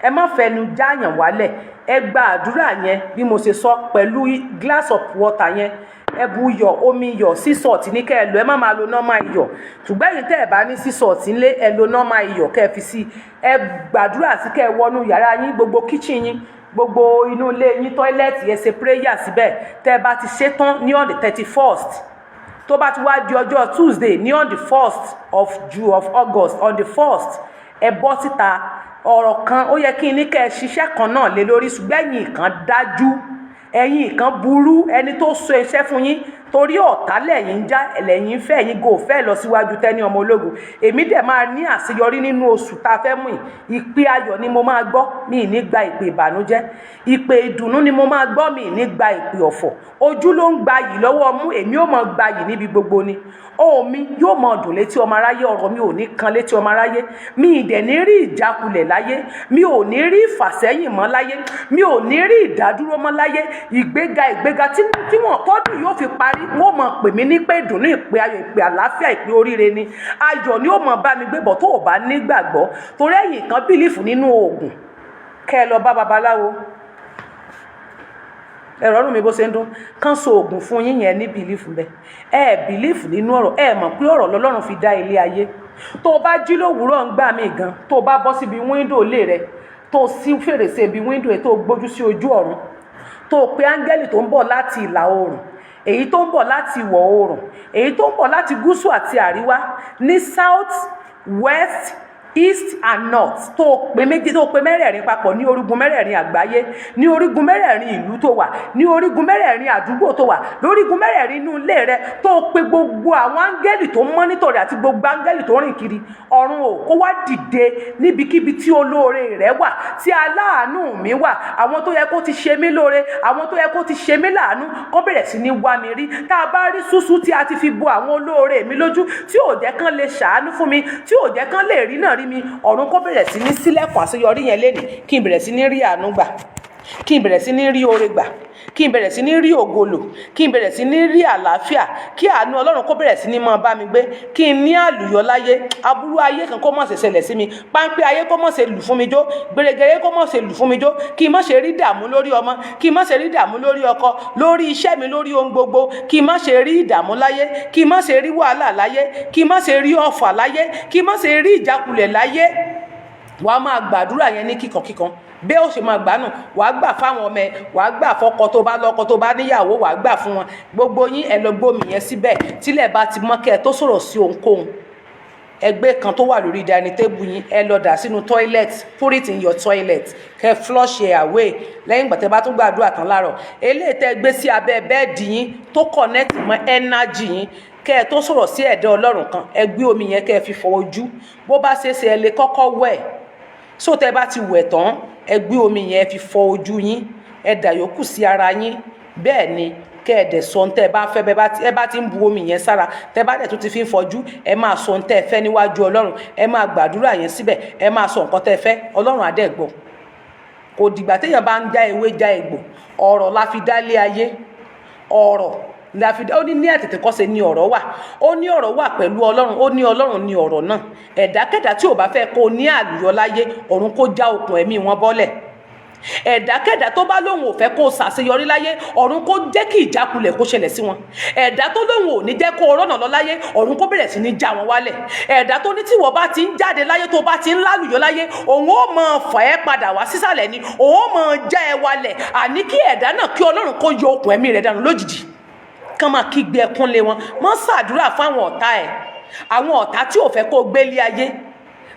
ẹ má fẹnu jáàyàn wálẹ̀. Ẹ gba àdúrà yẹn bí mo ṣe sọ pẹ̀lú glass of water yẹn. Ẹ bu iyọ̀, omi iyọ̀, sea salt ní kẹ́ ẹ lò. Ẹ má máa lo normal iyọ̀, ṣùgbọ́n ẹ̀yin tẹ́ ẹ bá ní sea salt ńlé, ẹ lo normal iyọ̀ kẹ́ ẹ fi sí. Ẹ gbàdúrà sí, kẹ́ ẹ wọnú yàrá yín, gbogbo kitchen yín, gbogbo inú ilé yín, toilet, ẹ ṣe prayer síbẹ̀. Tẹ́ ẹ bá ti ṣe tán ní on the 31st, tó bá ti wá di ọjọ́ Tuesday ní on the 1st of June, of August, on the 1st, ẹ bọ́ síta. Ọ̀rọ̀ kan ó yẹ kí n ní kẹ́ ẹ ṣiṣẹ́ kan náà lé lórí, ṣùgbọ́n ẹ̀yin kan dájú, ẹ̀yin kan burú. Ẹni tó sọ iṣẹ́ fún yín, torí ọ̀tá lẹ́yìn ń já, lẹ́yìn fẹ́, ẹ̀yin gò fẹ́ lọ síwájú Tenny ọmọ ológo. Èmi dẹ̀ máa ní àṣeyọrí nínú oṣù tá a fẹ́ mú yìí. Ìpè ayọ̀ ni mo máa gbọ́, mi ì ní gba ìpè ìbànújẹ́. Ìpè ìdùnnú ni mo máa gbọ́, mi ì ní gba ìpè ọ̀fọ̀. Ojú ló ń gba yìí lọ́wọ́ mú, èmi ò mọ̀ gba yìí níbi gbogbo ni. Ohùn mi yóò mọ dùn létí ọmọ aráyé, ọ̀rọ̀ mi ò ní kan létí ọmọ aráyé. Mi ì dẹ̀ ní rí ìjákulẹ̀ láyé, mi ò ní rí ìfàsẹ́yìn mọ́ láyé, mi ò ní rí ìdádúró mọ́ láyé. Ìgbéga, ìgbéga tí wọ́n tọ́dún yóò fi parí, wọ́n mọ̀ pè mí ní pé ìdùnnú, ìpè ayọ̀, ìpè àlàáfíà, ìpè oríire ni. Ayọ̀ ni ó mọ̀ bá mi gbé bọ̀. Tó o bá nígbàgbọ́, torí ẹ̀yìn kan believe nínú oògùn, kẹ́ ẹ lọ bá babaláwo. Ẹ̀rọ ọ̀run mi bó ṣe ń dún kán so oògùn fún yín yẹn ní belief bẹ́ẹ̀. Ẹ believe nínú ọ̀rọ̀, ẹ mọ̀ pé ọ̀rọ̀ lọ́lọ́run fi dá ilé ayé. Tó o bá jí lówùúrọ̀ ń gbà mí gan, tó o bá bọ́ síbi window ilé rẹ, tó o sí fèrèsé ibi window ẹ, tó o gbójú sí ojú ọ̀run, tó o pe áńgẹ́lì tó ń bọ̀ láti ìlà oòrùn, èyí tó ń bọ̀ láti ìwọ̀ oòrùn, èyí tó ń bọ̀ láti gúúsù àti àríwá, ní south, west, east and north, tó o pè méjì, tó o pè mẹ́rẹ̀ẹ̀rin papọ̀ ní orígun mẹ́rẹ̀ẹ̀rin àgbáyé, ní orígun mẹ́rẹ̀ẹ̀rin ìlú tó wà, ní orígun mẹ́rẹ̀ẹ̀rin àdúgbò tó wà, lórígun mẹ́rẹ̀ẹ̀rin inú ilé rẹ, tó o pe gbogbo àwọn áńgẹ́lì tó ń monitor rẹ àti gbogbo áńgẹ́lì tó ń rìn kiri ọ̀run o, kó wá dìde níbikíbi tí olóore rẹ wà, tí aláàánú mi wà, àwọn tó yẹ kó ti ṣe mí lóore, àwọn tó yẹ kó ti ṣe mí láàánú, kó bẹ̀rẹ̀ sí ní wá mi rí. Tá a bá rí ṣúṣú tí a ti fi bo àwọn olóore mi lójú, tí ò jẹ́ kán lè ṣàánú fún mi, tí ò jẹ́ kán lè rí náà rí mi, ọ̀run kó bẹ̀rẹ̀ sí ní sílẹ̀kùn àṣeyọrí yẹn lénìí, kí n bẹ̀rẹ̀ sí ní rí àánú gbà, kí n bẹ̀rẹ̀ sí ní rí oore gbà, kí n bẹ̀rẹ̀ sí ní rí ògo lò, kí n bẹ̀rẹ̀ sí ní rí àlàáfíà, kí àánú Ọlọ́run kó bẹ̀rẹ̀ sí ní máa bá mi gbé, kí n ní àlùyọ láyé. Aburú ayé kan kó má ṣe ṣẹlẹ̀ sí mi, páńpẹ́ ayé kó má ṣe lù fún mi jó, gbèrègèrè kó má ṣe lù fún mi jó, kí n má ṣe rí dààmú lórí ọmọ, kí n má ṣe rí dààmú lórí ọkọ, lórí iṣẹ́ mi, lórí ohun gbogbo, kí n má ṣe rí ìdààmú láyé, kí n má ṣe rí wàhálà láyé, kí n má ṣe rí ọ̀fà láyé, kí n má ṣe rí ìjákulẹ̀ láyé. Wàá máa gbàdúrà yẹn ní kíkankíkan. Bẹ́ẹ̀ ó ṣe máa gbà nù, wàá gbà fáwọn ọmọ ẹ, wàá gbà fọ́kọ tó bá lọ́kọ, tó bá níyàwó, wàá gbà fún wọn. Gbogbo yín, ẹ lọ gbómi yẹn síbẹ̀. Tílẹ̀ bá ti mọ́, kẹ́ ẹ tó sọ̀rọ̀ sí ohunkóhun, ẹgbẹ́ kan tó wà lórí dining table yín, ẹ lọ dà sínú toilet. Put it in your toilet, kẹ́ flush it away lẹ́yìn ìgbà tẹ́ bá tún gbàdúrà tán láàárọ̀. Eléyìí tẹ́ gbé sí abẹ́ bed yín tó connect mọ́ energy yín, kẹ́ ẹ tó sọ̀rọ̀ sí ẹ̀dá Ọlọ́run kan, ẹ gbé omi yẹn, kẹ́ ẹ fi fọ ojú. Bó bá ṣe é ṣe, ẹ lè kọ́kọ́ wẹ̀. So tẹ́ bá ti wẹ̀ tán, ẹ gbé omi yẹn, ẹ fi fọ ojú yín, ẹ dà yòókù sí ara yín. Bẹ́ẹ̀ ni kẹ́ ẹ dẹ̀ sọ ohun tẹ́ ẹ bá fẹ́. Bẹ́ẹ̀ ẹ bá ti ń bu omi yẹn sára, tẹ́ bá dẹ̀ tó ti fi ń fọjú, ẹ máa sọ ohun tẹ́ ẹ fẹ́ níwájú Ọlọ́run. Ẹ máa gbàdúrà yẹn síbẹ̀, ẹ máa sọ nǹkan tẹ́ ẹ fẹ́, Ọlọ́run á dẹ̀ gbọ́. Kò dìgbà téèyàn bá ń já ewé já egbò. Ọ̀rọ̀ la fi dálé ayé, ọ̀rọ̀ la fi. Ó ní ní àtètèkọ́ṣe ni ọ̀rọ̀ wà, ó ní ọ̀rọ̀ wà pẹ̀lú Ọlọ́run, ó ní Ọlọ́run ní ọ̀rọ̀ náà. Ẹ̀dákẹ́dá tí ò bá fẹ́ kó ní àlùyọ láyé, ọ̀run kó já okùn ẹ̀mí wọn bọ́lẹ̀. Ẹ̀dákẹ́dá tó bá lóun ò fẹ́ kó ṣàṣeyọrí láyé, ọ̀run kó jẹ́ kí ìjákulẹ̀ kó ṣẹlẹ̀ sí wọn. Ẹ̀dá tó lóun ò ní jẹ́ kó rọ́nà lọ láyé, ọ̀run kó bẹ̀rẹ̀ sí ní já wọn wálẹ̀. Ẹ̀dá tó ní tíwọ́ bá ti ń jáde láyé, tó bá ti ń lálùyọ láyé, òun ó máa fà ẹ́ padà wá sísàlẹ̀ ni, òun ó máa já ẹ wálẹ̀, àní kí ẹ̀dá náà, kí Ọlọ́run kó yọ okùn ẹ̀mí rẹ̀ dànù lójijì, kán máa kígbe ẹkún lé wọn. Mọ́ ṣàdúrà fáwọn ọ̀tá ẹ̀, àwọn ọ̀tá tí ò fẹ́ kó gbélé ayé.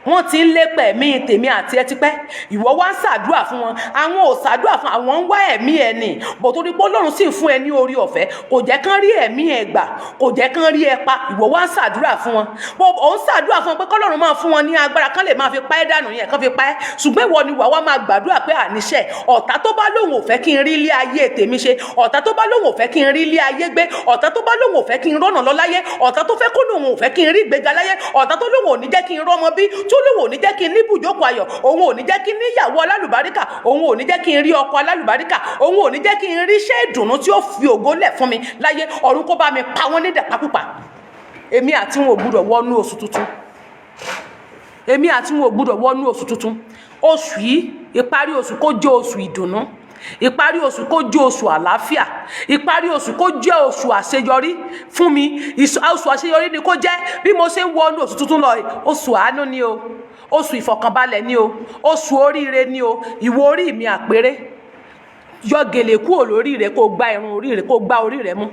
Wọ́n ti ń lépa ẹ̀mí tèmi àti ẹ tipẹ́, ìwọ wá ń ṣàdúrà fún wọn. Àwọn ò ṣàdúrà fún, àwọn ń wá ẹ̀mí ẹ nì bọ̀, torí pé Ọlọ́run sì fún ẹ ní orí ọ̀fẹ́, kò jẹ́ kán rí ẹ̀mí ẹ gbà, kò jẹ́ kán rí ẹ pa. Ìwọ wá ń ṣàdúrà fún wọn, ò ń ṣàdúrà fún wọn pé kọ́lọ́run máa fún wọn ní agbára kán lè máa fi pa ẹ́ dànù yẹn, kán fi pa ẹ́. Ṣùgbọ́n ìwọ ni wàá wá máa gbàdúrà pé àníṣe ọ̀tá tó bá lóun ò fẹ́ kí n rí ilé ayé tèmi ṣe, ọ̀tá tó bá lóun ò fẹ́ kí n rí ilé ayé gbé, ọ̀tá tó bá lóun ò fẹ́ kí n rọ́nà lọ láyé, ọ̀tá tó fẹ́ kó lóun ò fẹ́ kí n rí ìgbéga láyé, ọ̀tá tó lóun ò ní jẹ́ kí n rọ́mọ bí, tó lóun ò ní jẹ́ kí n ní ibùjókòó ayọ̀, òun ò ní jẹ́ kí n níyàwó alálùbáríkà, òun ò ní jẹ́ kí n rí ọkọ alálùbáríkà, òun ò ní jẹ́ kí n rí iṣẹ́ ìdùnnú tí ó fi ògo lẹ̀ fún mi láyé, ọ̀run kó bá mi pa wọ́n ní dàpákùpà. Èmi àti wọn ò gbúdọ̀ wọnú oṣù tuntun. Èmi àti wọn ò gbúdọ̀ wọnú oṣù tuntun. Oṣù yìí, ìparí oṣù, kó jẹ́ oṣù ìdùnnú. Ìparí oṣù, kó jẹ́ oṣù àlàáfíà. Ìparí oṣù, kó jẹ́ oṣù àṣeyọrí fún mi. Oṣù àṣeyọrí ni kó jẹ́. Bí mo ṣe ń wọnú oṣù tuntun lọ yìí, oṣù àánú ni o, oṣù ìfọ̀kànbalẹ̀ ni o, oṣù oríire ni o. Ìwọ orí mi àpérè, yọ gèlè kúrò lórí rẹ, kó gbá irun orí rẹ, kó gbá orí rẹ mú,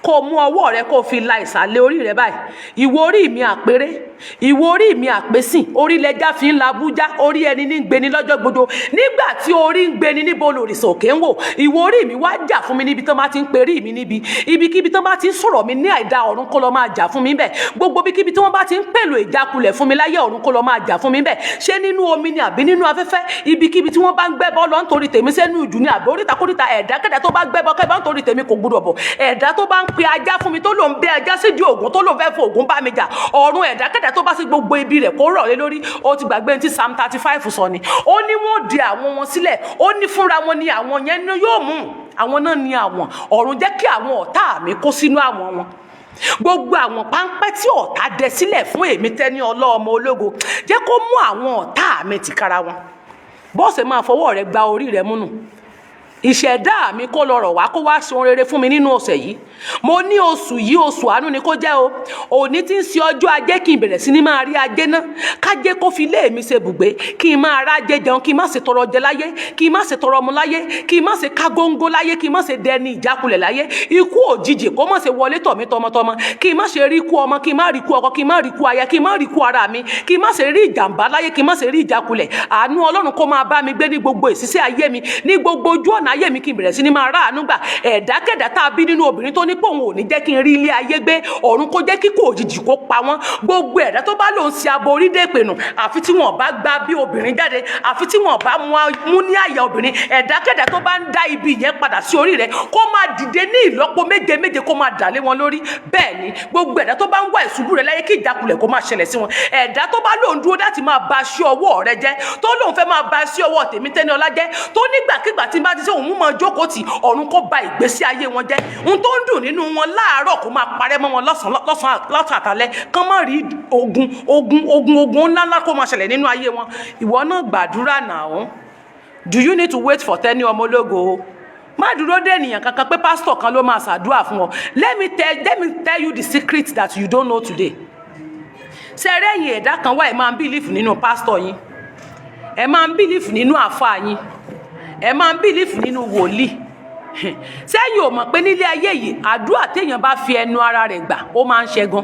kó mú ọwọ́ rẹ, kó fi la ìsàlẹ̀ orí rẹ báyìí. Ìwọ orí mi àpérè, ìwọ orí mi àpésìn, orí lẹja fi ń labújá, orí ẹni ní ń gbeni lọ́jọ́ gbogbo. Nígbà tí orí ń gbeni, níbo lòrìṣà òkè ń wò? Ìwọ orí mi, wá jà fún mi níbi tó bá ti ń perí mi níbi. Ibikíbi tó bá ti ń sọ̀rọ̀ mi ní àìda, ọ̀run kó lọ máa jà fún mi bẹ́ẹ̀. Gbogbo ibikíbi tí wọ́n bá ti ń pèlò ìjákulẹ̀ fún mi láyé, ọ̀run kó lọ máa jà fún mi bẹ́ẹ̀. Ṣé nínú omi ni àbí nínú afẹ́fẹ́, ibikíbi tí wọ́n bá ń gbẹ́bọ́ lọ nítorí tèmi, sẹ́nu ìjù ni àbí oríta kóríta, ẹ̀dákẹ́dá tó bá gbẹ́bọ́ kẹ́bọ́ nítorí tèmi kò gbúdọ̀ bọ̀. Ẹ̀dá tó bá ń pe ajá fún mi, tó lòún bẹ́ ajá sídìí ògùn, tó lòún fẹ́ fún ògùn bá mi jà, ọ̀run, ẹ̀dákẹ́dá tó bá sí gbogbo ibi rẹ̀ kó rọ̀ lé lórí. Ó ti gbàgbé ní ti Psalm 35 sọ ni. Ó ní wọ́n di àwọn wọn sílẹ̀, ó ní fúnra wọn ni àwọn yẹn ní yóò mú àwọn náà ní àwọn. Ọ̀run, jẹ́ kí àwọn ọ̀tá mi kó sínú àwọn wọn. Gbogbo àwọn páńpẹ́ tí ọ̀tá dẹ sílẹ̀ fún èmi Tẹ́ni Ọlọ́ọmọ ológo, jẹ́ kó mú àwọn ọ̀tá mi tìkára wọn. Bọ́ọ̀sì máa fọwọ́ rẹ gba orí rẹ múnù. Ìṣẹ̀dá mi, kó lọ rọ̀ wá, kó wá ṣe ohun rere fún mi nínú ọ̀sẹ̀ yìí. Mo ní oṣù yìí, oṣù àánú ni kó jẹ́ o. Òní tí ń ṣe ọjọ́ Ajé, kí n bẹ̀rẹ̀ sí ní máa rí ajé ná, kájé kó fi lé mi ṣe bùgbé, kí n máa rájé jẹun, kí n má ṣe tọrọ jẹ láyé, kí n má ṣe tọrọ mu láyé, kí n má ṣe ká góńgó láyé, kí n má ṣe dẹni ìjákulẹ̀ láyé. Ikú òjijì kó má ṣe wọlé tọ̀ mí tọmọtọmọ, kí n má ṣe rí ikú ọmọ, kí n má rí ikú ọkọ, kí n má rí ikú aya, kí n má rí ikú ara mi, kí n má ṣe rí ìjàmbá láyé, kí n má ṣe rí ìjákulẹ̀. Àánú Ọlọ́run kó máa bá mi gbé ní gbogbo ìṣiṣẹ́ ayé mi, ní gbogbo ojú ọ̀nà ayé mi, kí n bẹ̀rẹ̀ sí ní máa ráàánú gbà. Ẹ̀dákẹ́dá tá a bí nínú obìnrin tó ní pé òun ò ní jẹ́ kí n rí ilé ayé gbé, ọ̀run kó jẹ́ kí kò òjijì kó pa wọ́n. Gbogbo ẹ̀dá tó bá lòun ṣe abo orí dèpè nù, àfi tí wọ́n bá gba bí obìnrin jáde, àfi tí wọ́n bá mú ní àyà obìnrin, ẹ̀dákẹ́dá tó bá ń dá ibi yẹn padà sí orí rẹ̀, kó máa dìde ní ìlọ́po méje méje, kó máa dà lé wọn lórí. Bẹ́ẹ̀ ni gbogbo ẹ̀dá tó bá ń wá ìṣubú rẹ̀ láyé, kí ìjákulẹ̀ kó máa ṣẹlẹ̀ sí wọn. Ẹ̀dá tó bá lòun dúró láti máa ba aṣọ ọwọ́ rẹ jẹ́, tó lòun fẹ́ máa ba aṣọ ọwọ́ tèmi Tẹ́ni Ọlá jẹ́, tó nígbàkigbà tí n bá ti ṣe òun mú máa jókòó tì, ọ̀run kó ba ìgbésí ayé wọn jẹ́. Ohun tó ń dùn nínú wọn láàárọ̀, kó máa parẹ́ mọ́ wọn lọ́sàn-án lọ́sàn àtàlẹ́, kán má rí ogun, ogun, ogun, ogun ńláńlá kó máa ṣẹlẹ̀ nínú ayé wọn. Ìwọ náà gbàdúrà náà. Do you need to wait for Tẹ́ni ọmọ ológo o? Má dúró dé ènìyàn kankan pé pásítọ̀ kan ló máa ṣàdúrà fún ọ. Let me tell you the secret that you don't know today. Ṣe eré ẹ̀yìn ẹ̀dá kan wà, ẹ̀ máa ń believe nínú pásítọ̀ yín, ẹ̀ máa ń believe nínú àáfàá yín, ẹ̀ máa ń believe nínú wòlíì. Sẹ́yìn ò mọ̀ pé nílé ayé yìí, àdúrà téèyàn bá fi ẹnu ara rẹ̀ gbà, ó máa ń ṣẹ́gun?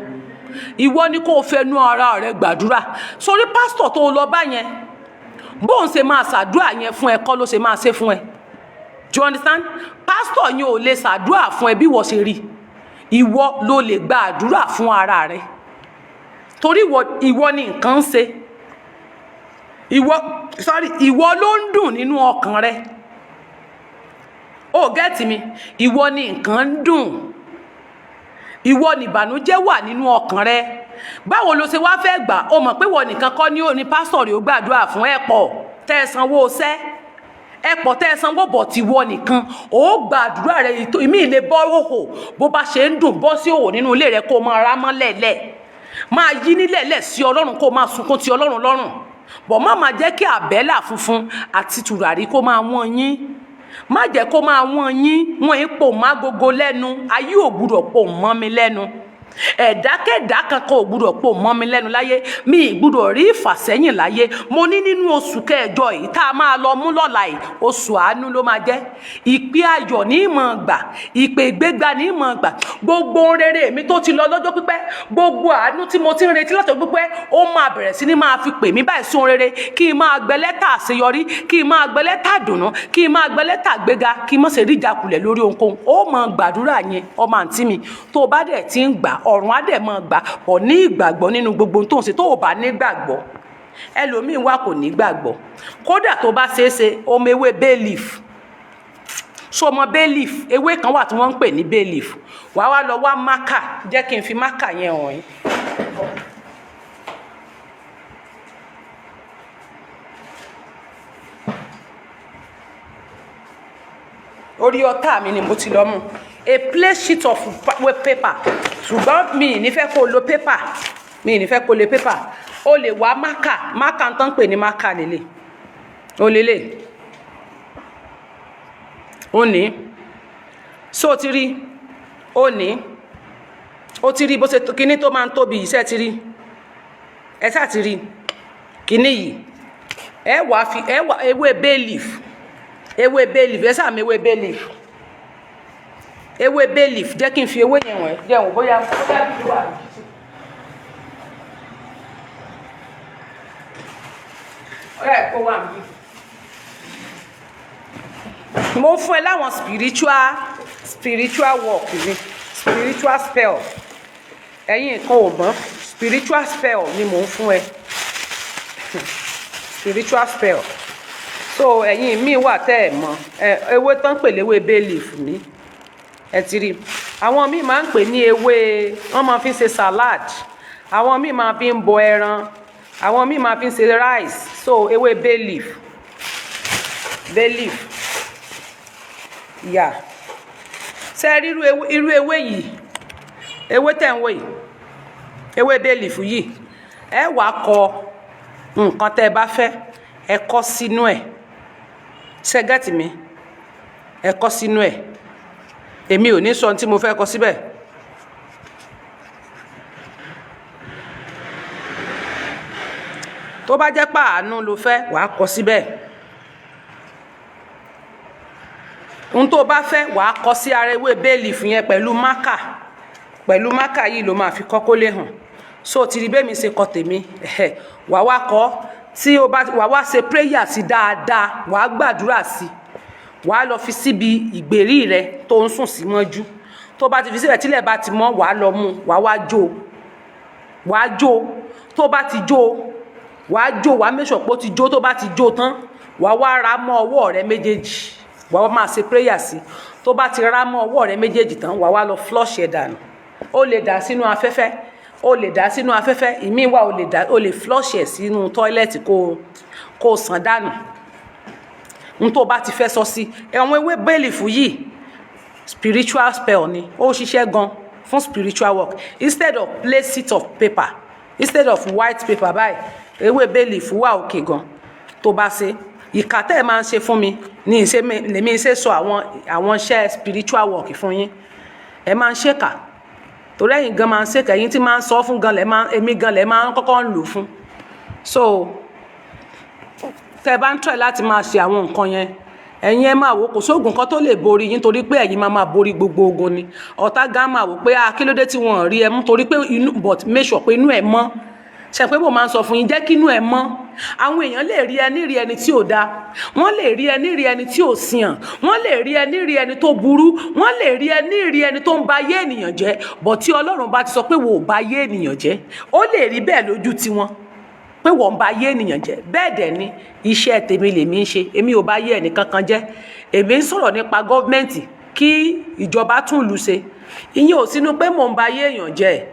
Ìwọ ni kó o fẹnu ara rẹ̀ gbàdúrà. Sórí pásítọ̀ tó o lọ bá yẹn, bóun ṣe máa ṣàdúrà yẹn fún ẹ kọ́ ló ṣe máa ṣe fún ẹ. Do you understand? Pásítọ̀ yẹn ò lè ṣàdúrà fún ẹ bí ìwọ ṣe rí. Ìwọ ló lè gba àdúrà fún ara rẹ, torí ìwọ ni nǹkan ń ṣe ìwọ, sorry, ìwọ ló ń dùn nínú ọkàn rẹ. Ó get mi? Ìwọ ni nǹkan ń dùn, ìwọ ni ìbànújẹ́ wà nínú ọkàn rẹ. Báwo ló ṣe wá fẹ́ gbà? Ó mọ̀ pé ìwọ nìkan kọ́ ní òní pásítọ̀ rẹ̀ ó gbàdúrà fún. Ẹ pọ̀ tẹ́ ẹ sanwó sẹ́, ẹ pọ̀ tẹ́ ẹ sanwó bọ̀ tí wọ nìkan ó gbàdúrà rẹ. Ìmí lè bọ́ òhò, bó bá ṣe ń dùn, bọ́ sí òhò nínú ilé rẹ, kó máa rá mọ́lẹ̀ lẹ̀, máa yí nílẹ̀ lẹ̀ sí Ọlọ́run, kó máa sunkún ti Ọlọ́run lọ́rùn bọ̀. Má máa jẹ́ kí àbẹ́là funfun àti tùràrí kó máa wọ́n yín. Má jẹ́ kó máa wọ́n yín. Wọ́n yín pò má gogo lẹ́nu. Ayé ò gbúdọ̀ pò mọ́ mi lẹ́nu. Ẹ̀dákẹ́dá kankan ò gbúdọ̀ pò mọ́ mi lẹ́nu láyé. Mi ì gbúdọ̀ rí ìfàsẹ́yìn láyé. Mo ní nínú oṣù kẹjọ yìí tá a máa lọ mú lọ́la yìí, oṣù àánú ló máa jẹ́. Ìpè ayọ̀ ní ìmọ̀ gbà, ìpè ìgbéga ní ìmọ̀ gbà. Gbogbo ohun rere mi tó ti lọ lọ́jọ́ pípẹ́, gbogbo àánú tí mo ti ń retí lọ́jọ́ pípẹ́, ó máa bẹ̀rẹ̀ sí ní máa fi pè mí báyìí sí ohun rere. Kí n máa gbẹ lẹ́tà àṣeyọrí, kí n máa gbẹ lẹ́tà dùnú, kí n máa gbẹ lẹ́tà gbéga, kí n má ṣe rí ìjákulẹ̀ lórí ohunkóhun. Ó máa gbàdúrà yẹn, ọmọ àǹtí mi. Tó o bá dẹ̀ ti ń gbà, ọ̀run á dẹ̀ máa gbà pọ̀. Ní ìgbàgbọ́ nínú gbogbo ohun tó ń ṣe. Tó o bá ní gbàgbọ́, ẹlòmíín wà kò ní gbàgbọ́. Kódà tó bá ṣeé ṣe, ọmọ ewé bay leaf, so ọmọ bay leaf, ewé kan wà tí wọ́n ń pè ní bay leaf. Wàá wá lọ wá marker. Jẹ́ kí n fi marker yẹn hàn yín. Orí ọ̀tá mi ni mo ti lọ mú a plain sheet of paper, ṣùgbọ́n mi ì ní fẹ́ kó o lo paper, mi ì ní fẹ́ kó o lo paper. O lè wá marker. Marker tán pè ní marker lélẹ̀ o, lélẹ̀ o ní. So ti rí o ní, o ti rí bó ṣe kíní tó máa ń tóbi yìí. Ṣe ti rí? Ẹ ṣáà ti rí kíní yìí. Ẹ wàá fi ẹ wà ewé bay leaf, ewé bay leaf. Ẹ ṣáà mi ewé bay leaf, ewé bay leaf. Jẹ́ kí n fi ewé yẹn wọ̀n ẹ́ jẹun, bóyá bí wà ní kitchen. Ọ̀rẹ́ kó wà níbí. Mo ń fún ẹ láwọn spiritual work ni, spiritual spell. Ẹ̀yin nǹkan ò mọ̀, spiritual spell ni mò ń fún ẹ, spiritual spell. So ẹ̀yin míì wà tẹ́ ẹ̀ mọ̀ ẹ, ewé tán pè léwé bay leaf ní, ẹ ti rí. Àwọn míì máa ń pè ní ewé, wọ́n máa fi ń ṣe salad, àwọn míì máa fi ń bọ ẹran, àwọn míì máa fi ń ṣe rice. So ewé bay leaf, bay leaf yà. Ṣe rí irú ewé yìí, ewé tẹ̀ ń wò yìí, ewé bay leaf yìí, ẹ wàá kọ nǹkan tẹ́ ẹ bá fẹ́, ẹ kọ sínú ẹ̀. Ṣe get mi? Ẹ kọ sínú ẹ̀. Èmi ò ní sọ ohun tí mo fẹ́ kọ síbẹ̀. Tó bá jẹ́ pàánù ló fẹ́, wàá kọ síbẹ̀. Ohun tó bá fẹ́, wàá kọ sí ara ewé bay leaf yẹn pẹ̀lú marker. Pẹ̀lú marker yìí ló máa fi kọ́ kó lè hàn. So ti rí bẹ́ẹ̀ mi ṣe kọ tèmi, wàá wá kọ tí o bá wàá wá ṣe prayer sí dáadáa, wàá gbàdúrà sí, wàá lọ fi síbi ìgbèrí rẹ tó ń sùn sí mọ́jú. Tó bá ti fi síbẹ̀, tílẹ̀ bá ti mọ́, wàá lọ mú, wàá wá jó, wàá jó. Tó bá ti jó, wàá jó, wàá make sure pé ó ti jó. Tó bá ti jó tán, wàá wá ra mọ́ ọwọ́ rẹ méjèèjì, wàá wá máa ṣe prayer sí. Tó bá ti ra mọ́ ọwọ́ rẹ méjèèjì tán, wàá wá lọ flush ẹ̀ dànù. Ó lè dà sínú afẹ́fẹ́, ó lè dà sínú afẹ́fẹ́. Ìmíì wà, ó lè dà, ó lè flush ẹ̀ sínú toilet kó sàn dànù. N tó bá ti fẹ́ sọ sí ẹ̀wọ̀n ewé bay leaf yìí, spiritual spell ni, ó ṣiṣẹ́ gan fún spiritual work. Instead of plain sheet of paper, instead of white paper báyìí, ewé bay leaf wà òkè gan. Tó bá ṣe ìkà tẹ́ ẹ̀ máa ń ṣe fún mi ní ìṣe lèmi ṣe sọ àwọn iṣẹ́ spiritual work fún yín. Ẹ máa ń ṣèkà torí ẹ̀yin gan máa ń ṣèkà. Ẹ̀yin tí máa ń sọ fún gan lẹ̀ máa, èmi gan lẹ̀ máa ń kọ́kọ́ ń lò fún. So tẹ́ ẹ bá ń try láti máa ṣe àwọn nǹkan yẹn, ẹ̀yin ẹ máa wò, kò sóògùn kan tó lè borí yín, torí pé ẹ̀yin máa máa borí gbogbo ogun ni. Ọ̀tá gan máa wò pé, ah, kí ló dé tí wọ́n rí ẹ mú? Torí pé inú, but make sure pé inú ẹ mọ́. Ṣe pé mo máa ń sọ fún yín, jẹ́ kí inú ẹ mọ́. Àwọn èèyàn lè rí ẹ nírí ẹni tí ò dáa, wọ́n lè rí ẹ nírí ẹni tí ò sìàn, wọ́n lè rí ẹ nírí ẹni tó burú, wọ́n lè rí ẹ nírí ẹni tó ń ba ayé ènìyàn jẹ́. But tí Ọlọ́run bá ti sọ pé wò ó ba ayé ènìyàn jẹ́, ó lè rí bẹ́ẹ̀ lójú tiwọn pé wọ́n ń ba ayé ènìyàn jẹ́. Bẹ́ẹ̀ dẹ̀ ni iṣẹ́ tèmi lèmi ń ṣe. Èmi ò bá ayé ẹnì kankan jẹ́. Èmi ń sọ̀rọ̀ nípa government, kí ìjọba tún lù ṣe. Ìyẹn ò sínú pé mò ń ba ayé èèyàn jẹ́.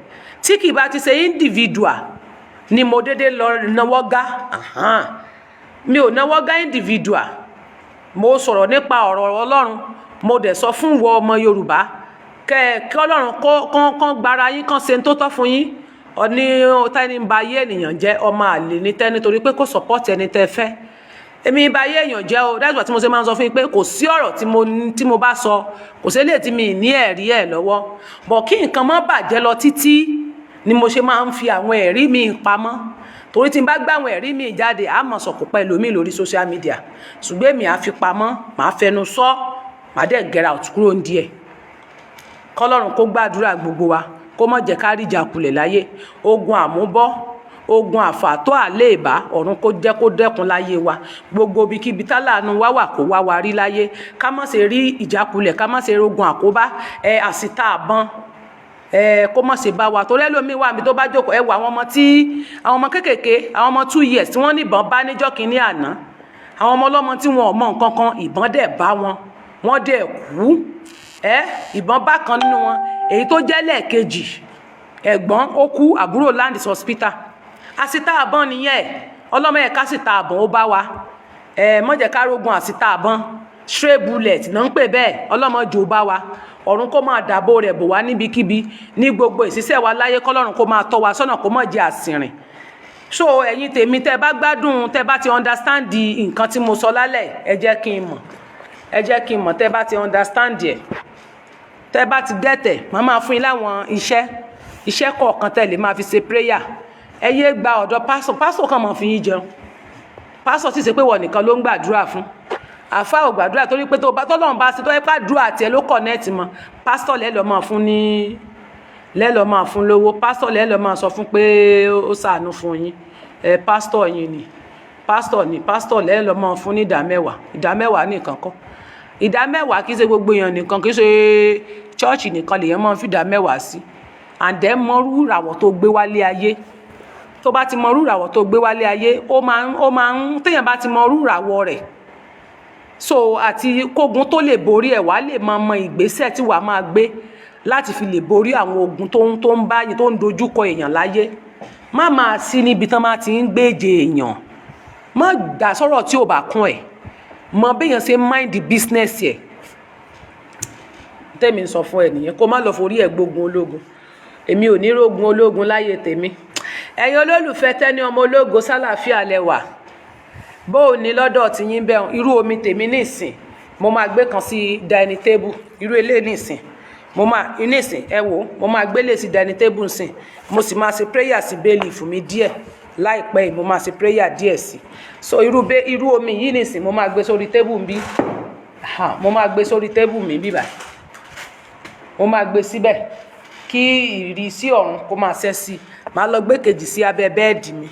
Tí kì bá ti ṣe individual ni mo dédé lọ náwó gá, mi ò náwó gá individual. Mo sọ̀rọ̀ nípa ọ̀rọ̀ Ọlọ́run. Mo dẹ̀ sọ fún ìwọ ọmọ Yorùbá kẹ kí Ọlọ́run kó kán gbára yín, kán ṣe tó tọ́ fún yín. Ọní tẹ́ni ń ba ayé ènìyàn jẹ́, ọmọ àlè ní tẹ́ni, torí pé kò support ẹni tẹ́ fẹ́. Èmi ba ayé èèyàn jẹ́ o. That's why tí mo ṣe máa ń sọ fún yín pé kò sí ọ̀rọ̀ tí mo bá sọ, kò sí eléyìí tí mi ní ẹ̀rí ẹ̀ lọ́wọ́ bọ̀. Kí nǹkan má bàjẹ́ lọ títí ni mo ṣe máa ń fi àwọn ẹ̀rí mi pamọ́, torí tí n bá gbá àwọn ẹ̀rí mi jáde, á mọ̀ sọ̀kò pẹ̀lú mi lórí social media. Ṣùgbọ́n èmi á fi pamọ́, màá fẹnu sọ, màá dẹ̀ get out kúrò ń díẹ̀. Kọ́lọ́run kó gbàdúrà gbogbo wa, kó má jẹ́ ká rí ìjákulẹ̀ láyé. Ogun àmúbọ́, ogun àfàtọ́, àléèbá, ọ̀run kó jẹ́ kó dẹ́kun láyé wa. Gbogbo ibikíbi táláàánú wá wà, kó wá wa rí láyé, ká má ṣe rí ìjákulẹ̀, ká má ṣe rí ogun àkóbá ẹ, àsìta àbọn ẹ, kó má ṣe bá wa. Torí ẹlòmíín wà mí tó bá jókòó, ẹ wọ àwọn ọmọ tí àwọn ọmọ kéékèèké, àwọn ọmọ 2 years tí wọ́n níbọn bá níjọ́ kínní àná, àwọn ọmọ ọlọ́mọ tí wọn ò mọ nǹkan kan, ìbọn dẹ̀ bá wọn, wọ́n dẹ̀ kú. Ẹ ìbọn bá kan nínú wọn, èyí tó jẹ́ lẹ́ẹ̀kejì, ẹ̀gbọ́n ó kú, àbúrò land hospital. Àsìta àbọn nìyẹn. Ọlọ́mọ ẹ̀ ká síta àbọ̀n ó bá wa. Ẹ má jẹ́ ká rógun àsìta àbọn. Stray bullet náà ń pè bẹ́ẹ̀. Ọlọ́mọdé ò bá wa, ọ̀run kó máa dàbò rẹ̀ bò wá níbikíbi ní gbogbo ìṣiṣẹ́ wa láyé, kọ́lọ́run kó máa tọ́ wa sọ́nà, kó má jẹ́ àsìrìn. So ẹ̀yin tèmi, tẹ́ bá gbádùn, tẹ́ bá ti understand nǹkan tí mo sọ lálẹ́, ẹ jẹ́ kí n mọ̀, ẹ jẹ́ kí n mọ̀. Tẹ́ bá ti understand ẹ̀, tẹ́ bá ti get ẹ̀, màá máa fún yín láwọn iṣẹ́ iṣẹ́ kọ̀ọ̀kan tẹ́ lè máa fi ṣe prayer. Ẹ yé gba ọ̀dọ̀ pásọ̀. Pásọ̀ kan máa fi yín jẹun. Pásọ̀ sì ṣe pé wọ́n nìkan ló ń gbàdúrà fún. Àfa ò gbàdúrà, torí pé tó bá tọ́lọ́run bá ṣe tó yẹ pé àdúrà tiẹ̀ ló connect mọ́ pásítọ̀, lẹ́lọ́ máa fún ní, lẹ́lọ́ máa fún lówó. Pásítọ̀ lẹ́lọ́ máa sọ fún pé ó ṣàánú fún yín. Ẹ pásítọ̀ yín ni, pásítọ̀ ni, pásítọ̀ lẹ́lọ́ máa fún ní ìdá mẹ́wàá. Ìdá mẹ́wàá nìkan kọ́, ìdá mẹ́wàá kì í ṣe gbogbo èèyàn nìkan, kì í ṣe church nìkan lèèyàn máa ń fi ìdá mẹ́wàá sí. And then mọ́rú ìràwọ̀ tó gbé wálé ayé. Tó bá ti mọrú ìràwọ̀ tó gbé wálé ayé, ó máa ń téèyàn bá ti mọrú ìràwọ̀ rẹ̀, so àti kógun tó lè borí ẹ̀, wá lè máa mọ ìgbésẹ̀ tí wàá máa gbé láti fi lè borí àwọn ogun tó ń báyìí, tó ń dojúkọ èèyàn láyé. Má máa sí níbi tán máa ti ń gbèjè èèyàn. Má dá sọ̀rọ̀ tí ò bá kún ẹ̀. Mọ béèyàn ṣe mind business ẹ̀. Tẹ́mi ń sọ fún ẹ nìyẹn, kó má lọ forí ẹ̀ gbógun ológun. Èmi ò ní rógun ológun láyé tèmi. Ẹ̀yin olólùfẹ́ Tẹ́ni ọmọ ológo, sálàáfíà lẹ́wà? Bó o ní lọ́dọ̀ tí yín bẹ́ẹ̀? Irú omi tèmi nísìn, mo máa gbé kan sí dining table. Irú eléyìí nísìn, mo máa nísìn, ẹ wò, mo máa gbélé sí dining table nsìn. Mo sì máa ṣe prayer sí bay leaf mi díẹ̀ láìpẹ́ yìí. Mo máa ṣe prayer díẹ̀ sí. So irú omi yìí nísìn, mo máa gbé sórí table bí. Mo máa gbé sórí table mi bíbà, mo máa gbé síbẹ̀ kí ìrísí ọ̀run kó máa ṣẹ́ sí. Màá lọ gbé kejì sí abẹ́ bed mi.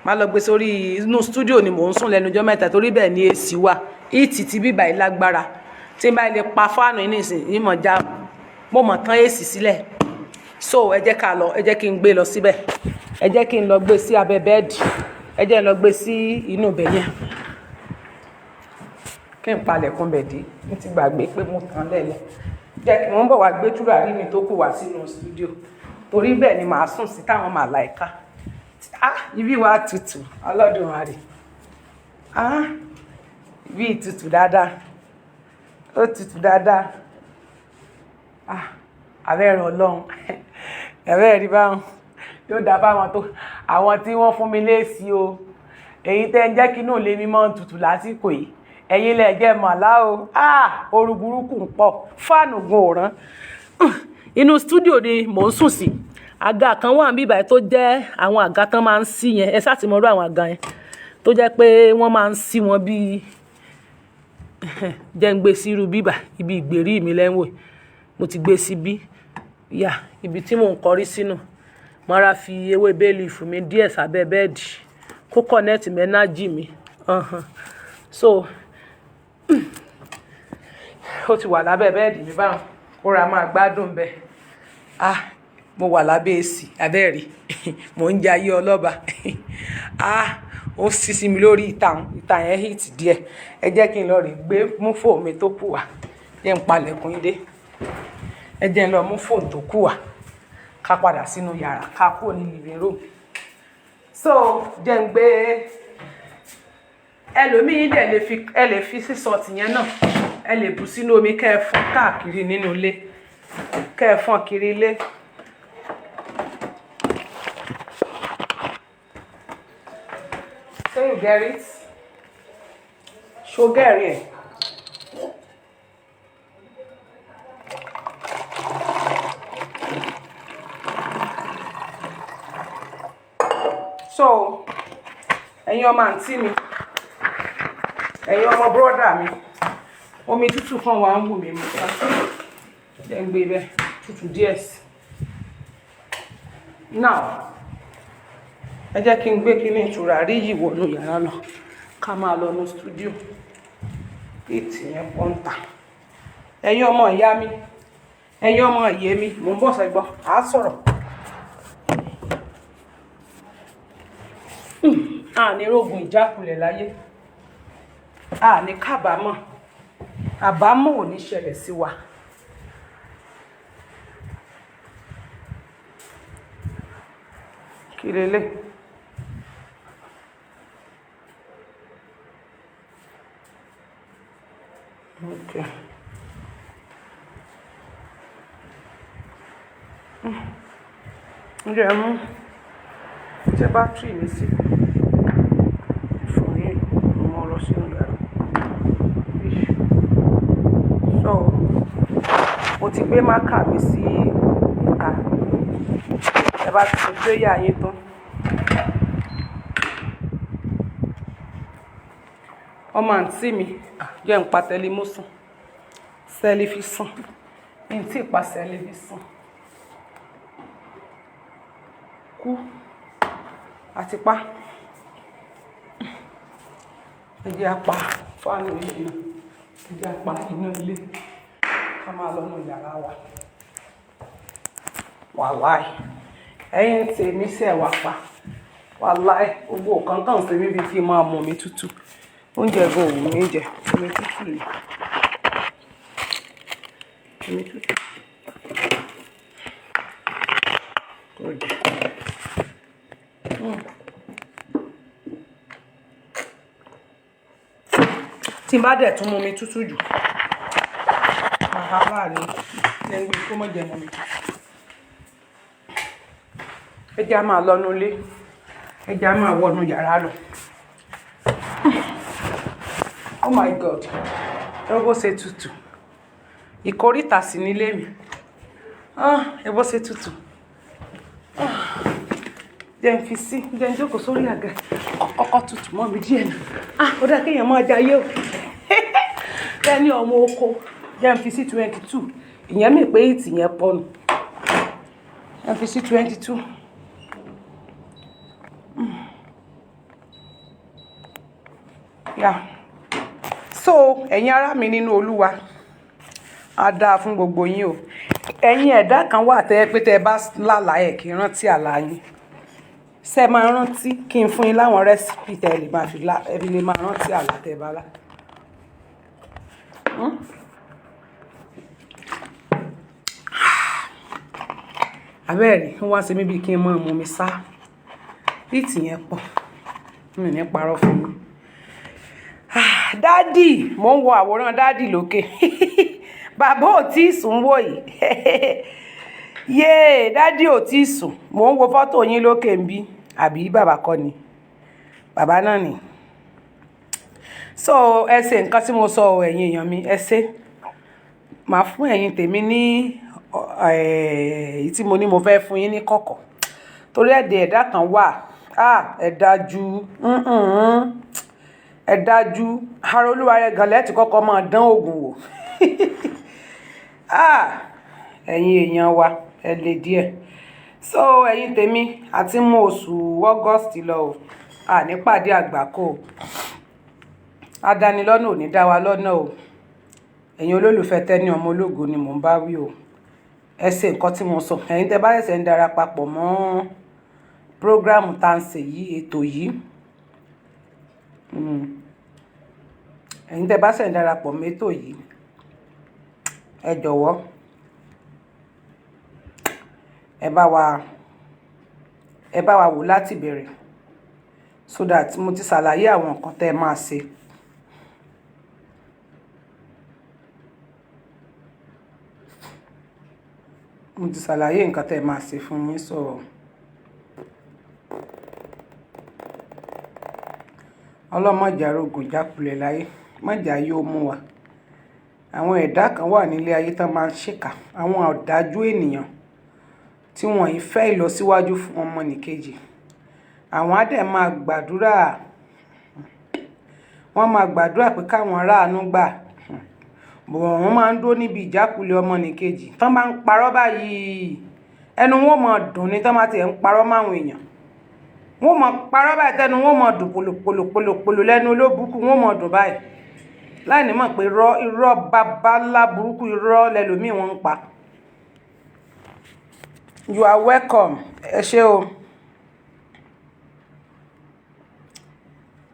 Màá lọ gbé sórí inú studio ni mò ń sùn lẹ́nu ọjọ́ mẹ́ta, torí bẹ́ẹ̀ ni AC wà. Heat ti bíbà yìí lágbára. Tí n bá lè pa fan yìí nísìn, ìmọ̀ já mo mọ̀ tán AC sílẹ̀. So ẹ jẹ́ ká lọ, ẹ jẹ́ kí n gbé lọ síbẹ̀. Ẹ jẹ́ kí n lọ gbé sí abẹ́ bed. Ẹ jẹ́ n lọ gbé sí inú ibẹ̀ yẹn, kí n palẹ̀kùn bẹ̀ dé. Mo ti gbàgbé pé mo tàn lẹ́lẹ̀. Jẹ́ kí wọ́n bọ̀ wá gbé tùràrí mi tó kù wá sínú studio, torí bẹ́ẹ̀ ni màá sùn sí táwọn màláìka. Ah, ibi wa tutù Olódùmarè. Ah, ibi tutù dáadáa, ó tutù dáadáa. Ah, abẹ́rẹ́ Ọlọ́run, ẹ̀rẹ́ rí báwọn yóò dá fáwọn tó àwọn tí wọ́n fún mi léèsì o. Èyí tẹ́ ń jẹ́ kí inú ilé mi máa ń tutù lásìkò yìí, ẹ̀yin lẹ jẹ́ màlá o. Ah, ooru burúkú ń pọ̀, fan gun òrán. Inú studio ni mò ń sùn sí. Àga kan wà níbí báyìí tó jẹ́ àwọn àga tán máa ń ṣí yẹn. Ẹ ṣáà ti mọ irú àwọn àga yẹn tó jẹ́ pé wọ́n máa ń ṣí wọn bí. Jẹ́ ń gbé sí irú bíbà ibi ìgbèrí mi lẹ́wọ̀n. Mo ti gbé síbí yà, ibi tí mò ń kọrí sínú. Mo ra fi ewé bay leaf mi díẹ̀ sábẹ́ bed kó connect mọ́ energy mi. So ó ti wà lábẹ́ bed mi báwọn, kó ra máa gbádùn bẹ́ẹ̀. Ah, mo wà lábẹ́ AC abẹ́ẹ̀rí, mò ń jẹ ayé ọlọ́ba. Ah, ó ṣí sí mi lórí ìta, ìta yẹn heat díẹ̀. Ẹ jẹ́ kí n lọ rí gbé mú fóònù mi tó kù wá. Jẹ́ n palẹ̀kùn dé. Ẹ jẹ́ n lọ mú fóònù tó kù wá, ká padà sínú yàrá, ká kúrò ní living room. So jẹ́ n gbé ẹlòmíì dẹ̀ lè fi, ẹ lè fi sea salt yẹn náà, ẹ lè bù sínú omi, kẹ́ ẹ fọ́n káàkiri nínú ilé, kẹ́ ẹ fọ́n kiri ilé. So you get it? Ṣo get it? So ẹ̀yin ọmọ àǹtí mi, ẹ̀yin ọmọ brother mi, omi tútù kan wà ń wù mí mu. Jẹ́ ń gbé bẹ́ẹ̀ tútù díẹ̀ sí. Now ẹ jẹ́ kí n gbé kíní ìtùràrí yìí wọnú yàrá lọ, ká máa lọ ní studio. Heat yẹn pọ̀ ń tà. Ẹ̀yin ọmọ ìyá mi, ẹ̀yin ọmọ ìyé mi, mò ń bọ̀ sẹ́gbọ́n, à á sọ̀rọ̀. A ní rógun ìjákulẹ̀ láyé, a ní kábàámọ̀, àbámọ̀ ò ní ṣẹlẹ̀ sí wa. Kí lélẹ̀? Ǹjẹ́ mú ṣe bátìrì mi sí fún yín, mo lọ sínú yàrá. So, mo ti gbé marker mi sí ìta. Ẹ bá ti ṣe prayer yín tán. Ọmọ àǹtí mi, jẹ́ n pa tẹlifíṣàn, sẹlifíṣàn. Mi tí ì pa sẹlifíṣàn. Kú àti pa. Ẹ jẹ́ a pa fáànù yìí náà. Ẹ jẹ́ a pa iná ilé. Ká máa lọ nínú yàrá wa. Wàláì. Ẹ̀yin tèmi ṣẹ̀ wá pa. Wàláì. Gbogbo nǹkan kan ṣe mí bí kí n máa mu omi tútù. Oúnjẹ gan ò wù mí jẹ. Omi tútù ni. Omi tútù. Good. Tí n bá dẹ̀ tún mu omi tútù jù, wàhálà ni. Ẹ ń gbé kó má jẹ mu omi tútù. Ẹ jẹ́ a máa lọ inú ilé. Ẹ jẹ́ a máa wọ inú yàrá lọ. Oh my God. Ẹ bó ṣe tútù. Ìkóríta sì nílé mi. Ah, ẹ bó ṣe tútù. Ah, jẹ́ n fi sí, jẹ́ n jókòó sórí àga. Kọ́kọ́ tútù mọ́ mi díẹ̀ náà. Ah, ó dá kí èèyàn máa jayé o. Bẹ́ẹ̀ ni ọmọ oko. Jẹ́ n fi sí 22. Ìyẹn mi pé heat yẹn pọ̀ nù. Jẹ́ n fi sí 22. Yeah. So, ẹ̀yin ará mi nínú Olúwa, a dáa fún gbogbo yín o. Ẹ̀yin ẹ̀dá kan wà tẹ́ pé tẹ́ bá lálàá ẹ̀ kí rántí àlá yín. Ṣé máa rántí kí n fún yín láwọn recipe tẹ́ lè máa fi lá, ẹ fi lè máa rántí àlá tẹ́ bá lá. Àbẹ́ẹ̀rí, wọ́n wá ṣe mí bí kí n máa mu omi sá. Heat yẹn pọ̀. Mi ò ní parọ́ fún yín. Daddy, mò ń wo àwòrán daddy lókè. Bàbá ò tí ì sùn wò yìí. Yéè, daddy ò tí ì sùn. Mò ń wo fọ́tò yín lókè ńbí. Àbí bàbá kọ́ ni? Bàbá náà ni. So, ẹ ṣe nǹkan tí mo sọ o, ẹ̀yin èèyàn mi, ẹ ṣé. Màá fún ẹ̀yin tèmi ní, èyí tí mo ní mo fẹ́ fún yín ní kọ̀kọ̀. Torí ẹ̀dẹ̀ ẹ̀dá kan wà. Ah, ẹ dájú. Ẹ dájú. Ara olúwa rẹ̀ gan lẹ́ẹ̀tì kọ́kọ́ máa dán òògùn wò. Ah, ẹ̀yin èèyàn wa, ẹ lè díẹ̀. So, ẹ̀yin tèmi, a ti mú oṣù August lọ o. A ní pàdé àgbákò o. Adánilọ́nà ò ní dá wa lọ́nà o. Ẹ̀yin olólùfẹ́ Tenny ọmọ ológo ni mò ń bá wí o. Ẹ ṣe nǹkan tí mo sọ. Ẹ̀yin tẹ́ bá ṣẹ̀ṣẹ̀ ń dara papọ̀ mọ́ program tá ń ṣe yìí, ètò yìí. Ẹ̀yin tẹ́ bá ṣẹ̀ ń darapọ̀ mọ́ ètò yìí, ẹ jọ̀wọ́. Ẹ bá wa wò láti ìbẹ̀rẹ̀ so that mo ti ṣàlàyé àwọn nǹkan tẹ́ ẹ máa ṣe. Mo ti ṣàlàyé nǹkan tẹ́ ẹ máa ṣe fún yín so. Ọlọ́run má jẹ́ arógun ìjákulẹ̀ láyé, má jẹ́ ayé ó mú wa. Àwọn ẹ̀dá kan wà nílé ayé tó máa ń ṣìkà, àwọn ọ̀dájú ènìyàn tí wọ́n ì fẹ́ ìlọsíwájú fún ọmọnìkejì. Àwọn á dẹ̀ máa gbàdúrà, wọ́n máa gbàdúrà pé káwọn ráàánú gbà. But wọ́n máa ń dúró níbi ìjákulẹ̀ ọmọnìkejì. Tán bá ń parọ́ báyìí, ẹnu wọn ó máa dùn ní tán bá ti ẹ̀ ń parọ́ mọ́ àwọn èèyàn. Wọ́n ó máa parọ́ báyìí tẹnu wọn ó máa dùn pòlòpòlòpòlò lẹ́nu olóbùkún wọ́n ó máa dùn báyìí. Láì ní mọ̀ pé irọ́, irọ́ bàbá ńlá burúkú irọ́ lẹ́lòmíì wọ́n ń pa. You are welcome. Ẹ ṣé o.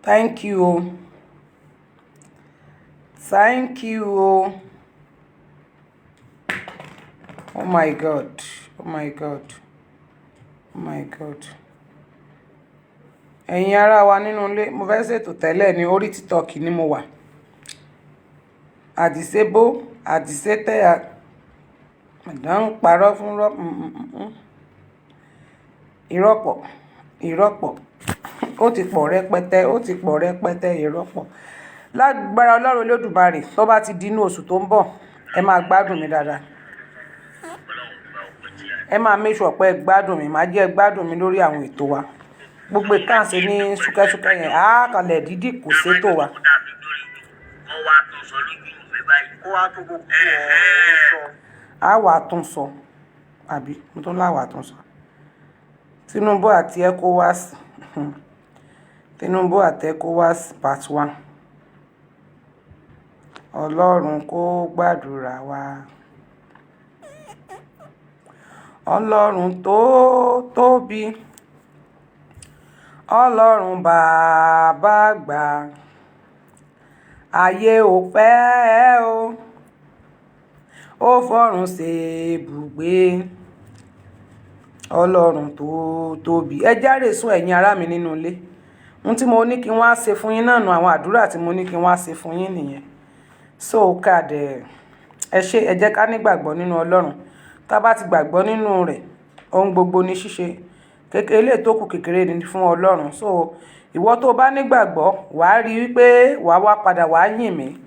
Thank you o. Thank you o. Oh my God. Oh my God. Oh my God. Ẹ̀yin ará wa nínú ilé, mo fẹ́ ṣètò tẹ́lẹ̀ ní orí TikTok ni mo wà. Àdìsébó, àdìsétẹ́. Ẹ̀dá ń parọ́ fún rọ́. Irọ́ pọ̀, irọ́ pọ̀. Ó ti pọ̀ rẹpẹtẹ, ó ti pọ̀ rẹpẹtẹ, irọ́ pọ̀. Lágbára Ọlọ́run Olódùmarè, tó bá ti di inú oṣù tó ń bọ̀, ẹ máa gbádùn mi dáadáa. Ẹ máa make sure pé ẹ gbádùn mi, màá jẹ́ ẹ gbádùn mi lórí àwọn ètò wa. Gbogbo ìtànṣe ní ṣúkẹ́ṣúkẹ́ yẹn, á kalẹ̀ dídì kò sétò wa. Kó wá tún sọ lójú mi báyìí. Kó wá tó gbogbo ọ̀rọ̀ sọ. Á wà tún sọ, àbí mo tún láwà tún sọ. Tinubu àti ECOWAS, Tinubu àti ECOWAS part one. Ọlọ́run kó gbàdúrà wa. Ọlọ́run tó tóbi. Ọlọ́run bàbá àgbà. Ayé ò fẹ́ o. Ó fọ̀run ṣe ibùgbé. Ọlọ́run tó tóbi. Ẹ járe sún ẹ̀yin ará mi nínú ilé. Ohun tí mo ní kí n wá ṣe fún yín náà nu àwọn àdúrà tí mo ní kí n wá ṣe fún yín nìyẹn. So ká dẹ̀, ẹ ṣé, ẹ jẹ́ ká nígbàgbọ́ nínú Ọlọ́run. Tá bá ti gbàgbọ́ nínú rẹ̀, ohun gbogbo ní ṣíṣe. Kékeré lè tó kù kékeré ni fún Ọlọ́run. So ìwọ tó bá nígbàgbọ́, wà á rí wípé wà á wá padà wà á yìn mí.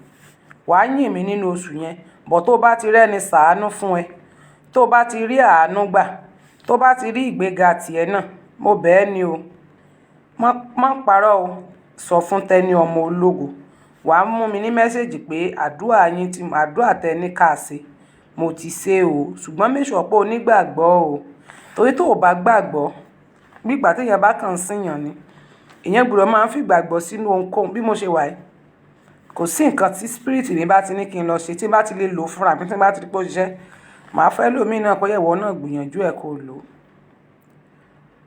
Wà á yìn mí nínú oṣù yẹn. But tó bá ti rẹ́ni ṣàánú fún ẹ, tó bá ti rí àánú gbà, tó bá ti rí ìgbéga tì ẹ náà, mo bẹ̀ ẹ́ ni o. Má, má parọ́ o. Sọ fún Tẹ́ní ọmọ ológo. Wà á mú mi ní message pé àdúrà yín tí, àdúrà tẹ ní ká ṣe, mo ti ṣe o. Ṣùgbọ́n make sure pé o nígbàgbọ́ o. Torí tó ò bá gbàgbọ́, bí ìgbà tí èèyàn bá kàn síyàn ni, èèyàn gbọdọ̀ máa ń fi ìgbàgbọ́ sínú ohunkóhun bí mo ṣe wà yìí. Kò sí nǹkan tí spirit mi bá ti ní kí n lọ ṣe, tí n bá ti lè lò fúnra mi, tí n bá ti rí pé ó ṣiṣẹ́, màá fẹ́ lò mí náà pé ìwọ náà gbìyànjú ẹ kó lò.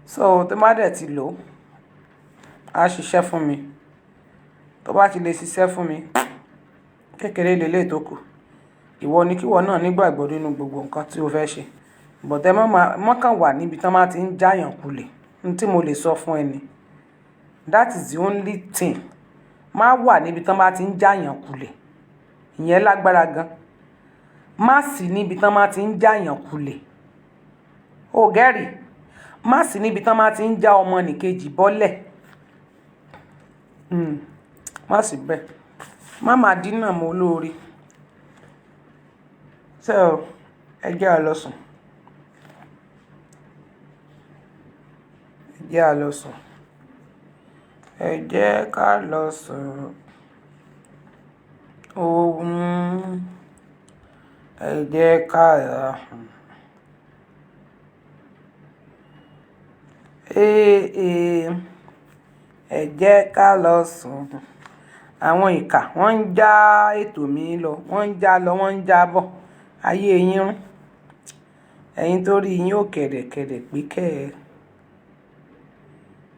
So tó bá dẹ̀ ti lò, á ṣiṣẹ́ fún mi. Tó bá ti lè ṣiṣẹ́ fún mi, kékeré leleyi tó kù. Ìwọ ni kí ìwọ náà nígbàgbọ́ nínú gbogbo nǹkan tí o fẹ́ ṣe. But ẹ má má, má kàn wà níbi tí wọ́n máa ti ń jáyàn kulẹ̀. Ohun tí mo lè sọ fún ẹ ni. That is the only thing. Má wà níbi tí wọ́n bá ti ń jáyàn kulẹ̀. Ìyẹn lágbára gan. Má sì níbi tí wọ́n bá ti ń jáyàn kulẹ̀. O gẹ́rì. Má sì níbi tí wọ́n bá ti ń já ọmọnìkejì bọ́lẹ̀. Má sì bẹ́ẹ̀. Má má dínà mọ́ olóore. So ẹ jẹ́ á lọ sùn. Ẹ jẹ́ á lọ sùn. Ẹ jẹ́ ká lọ sùn. Ohun. Ẹ jẹ́ ká lọ sùn. Ee, ẹ jẹ́ ká lọ sùn. Àwọn ìkà wọ́n ń já ètò mi lọ, wọ́n ń já lọ, wọ́n ń já bọ̀. Ayé yín rún. Ẹ̀yin tó rí yín ó kẹ̀dẹ̀kẹ̀dẹ̀ pé kẹ́ ẹ.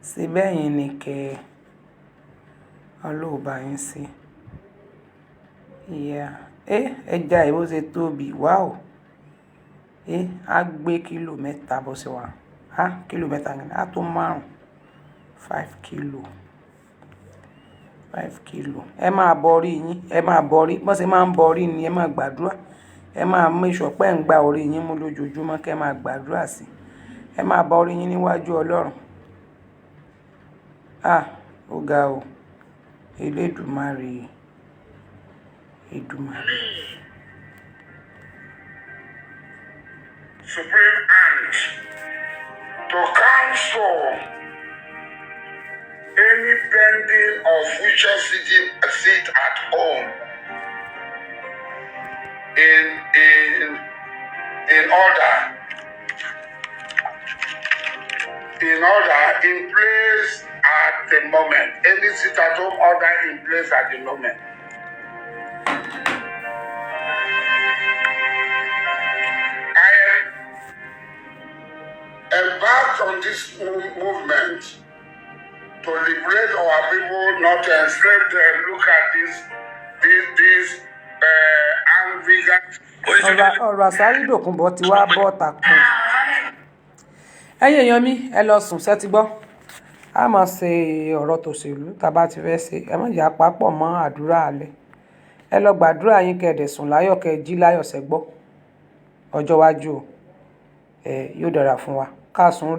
Síbẹ̀ yín ni kẹ́ ẹ. Ọlọ́run bá yín ṣe. Yeah. Ẹja yìí bó ṣe tóbi. Wow. Á gbé kílò mẹ́ta bó ṣe wà. Á kílò mẹ́ta ni, á tó márùn-ún. 5 kilo. 5 kilo. Ẹ máa bọrí yín, ẹ máa bọrí. Bó ṣe máa ń bọrí ni ẹ máa gbàdúrà. Ẹ máa make sure pé ẹ̀ ń gba orí yín mú lójoojúmọ́ kí ẹ máa gbàdúrà sí i. Ẹ máa bọ orí yín níwájú Ọlọ́run. Ah, ó ga o. Elédùmarè. Èdùmàrè. Supreme Hand to cancel any pending or future sit at home in order in order in place at the moment. Any sit at home order in place at the moment. I am embarked on this movement to liberate our people, not to enslave them. Look at this arrogant. Ọ̀rọ̀ Àsárì Dòkúnbọ̀ ti wá bọ́ tàpọ̀. Ẹ̀yin èèyàn mi, ẹ lọ sùn, ṣé ti gbọ́? A máa ṣe ọ̀rọ̀ tòṣèlú tí a bá ti fẹ́ ṣe. Ẹ má jẹ́ àpapọ̀ mọ́ àdúrà alẹ́. Ẹ lọ gbàdúrà yín kẹ́ ẹ dẹ̀ sùn láyọ̀ kẹ́ ẹ jí láyọ̀ ṣẹ gbọ́. Ọjọ́ iwájú o, ẹ yóò dára fún wa. Káàsùn rè o.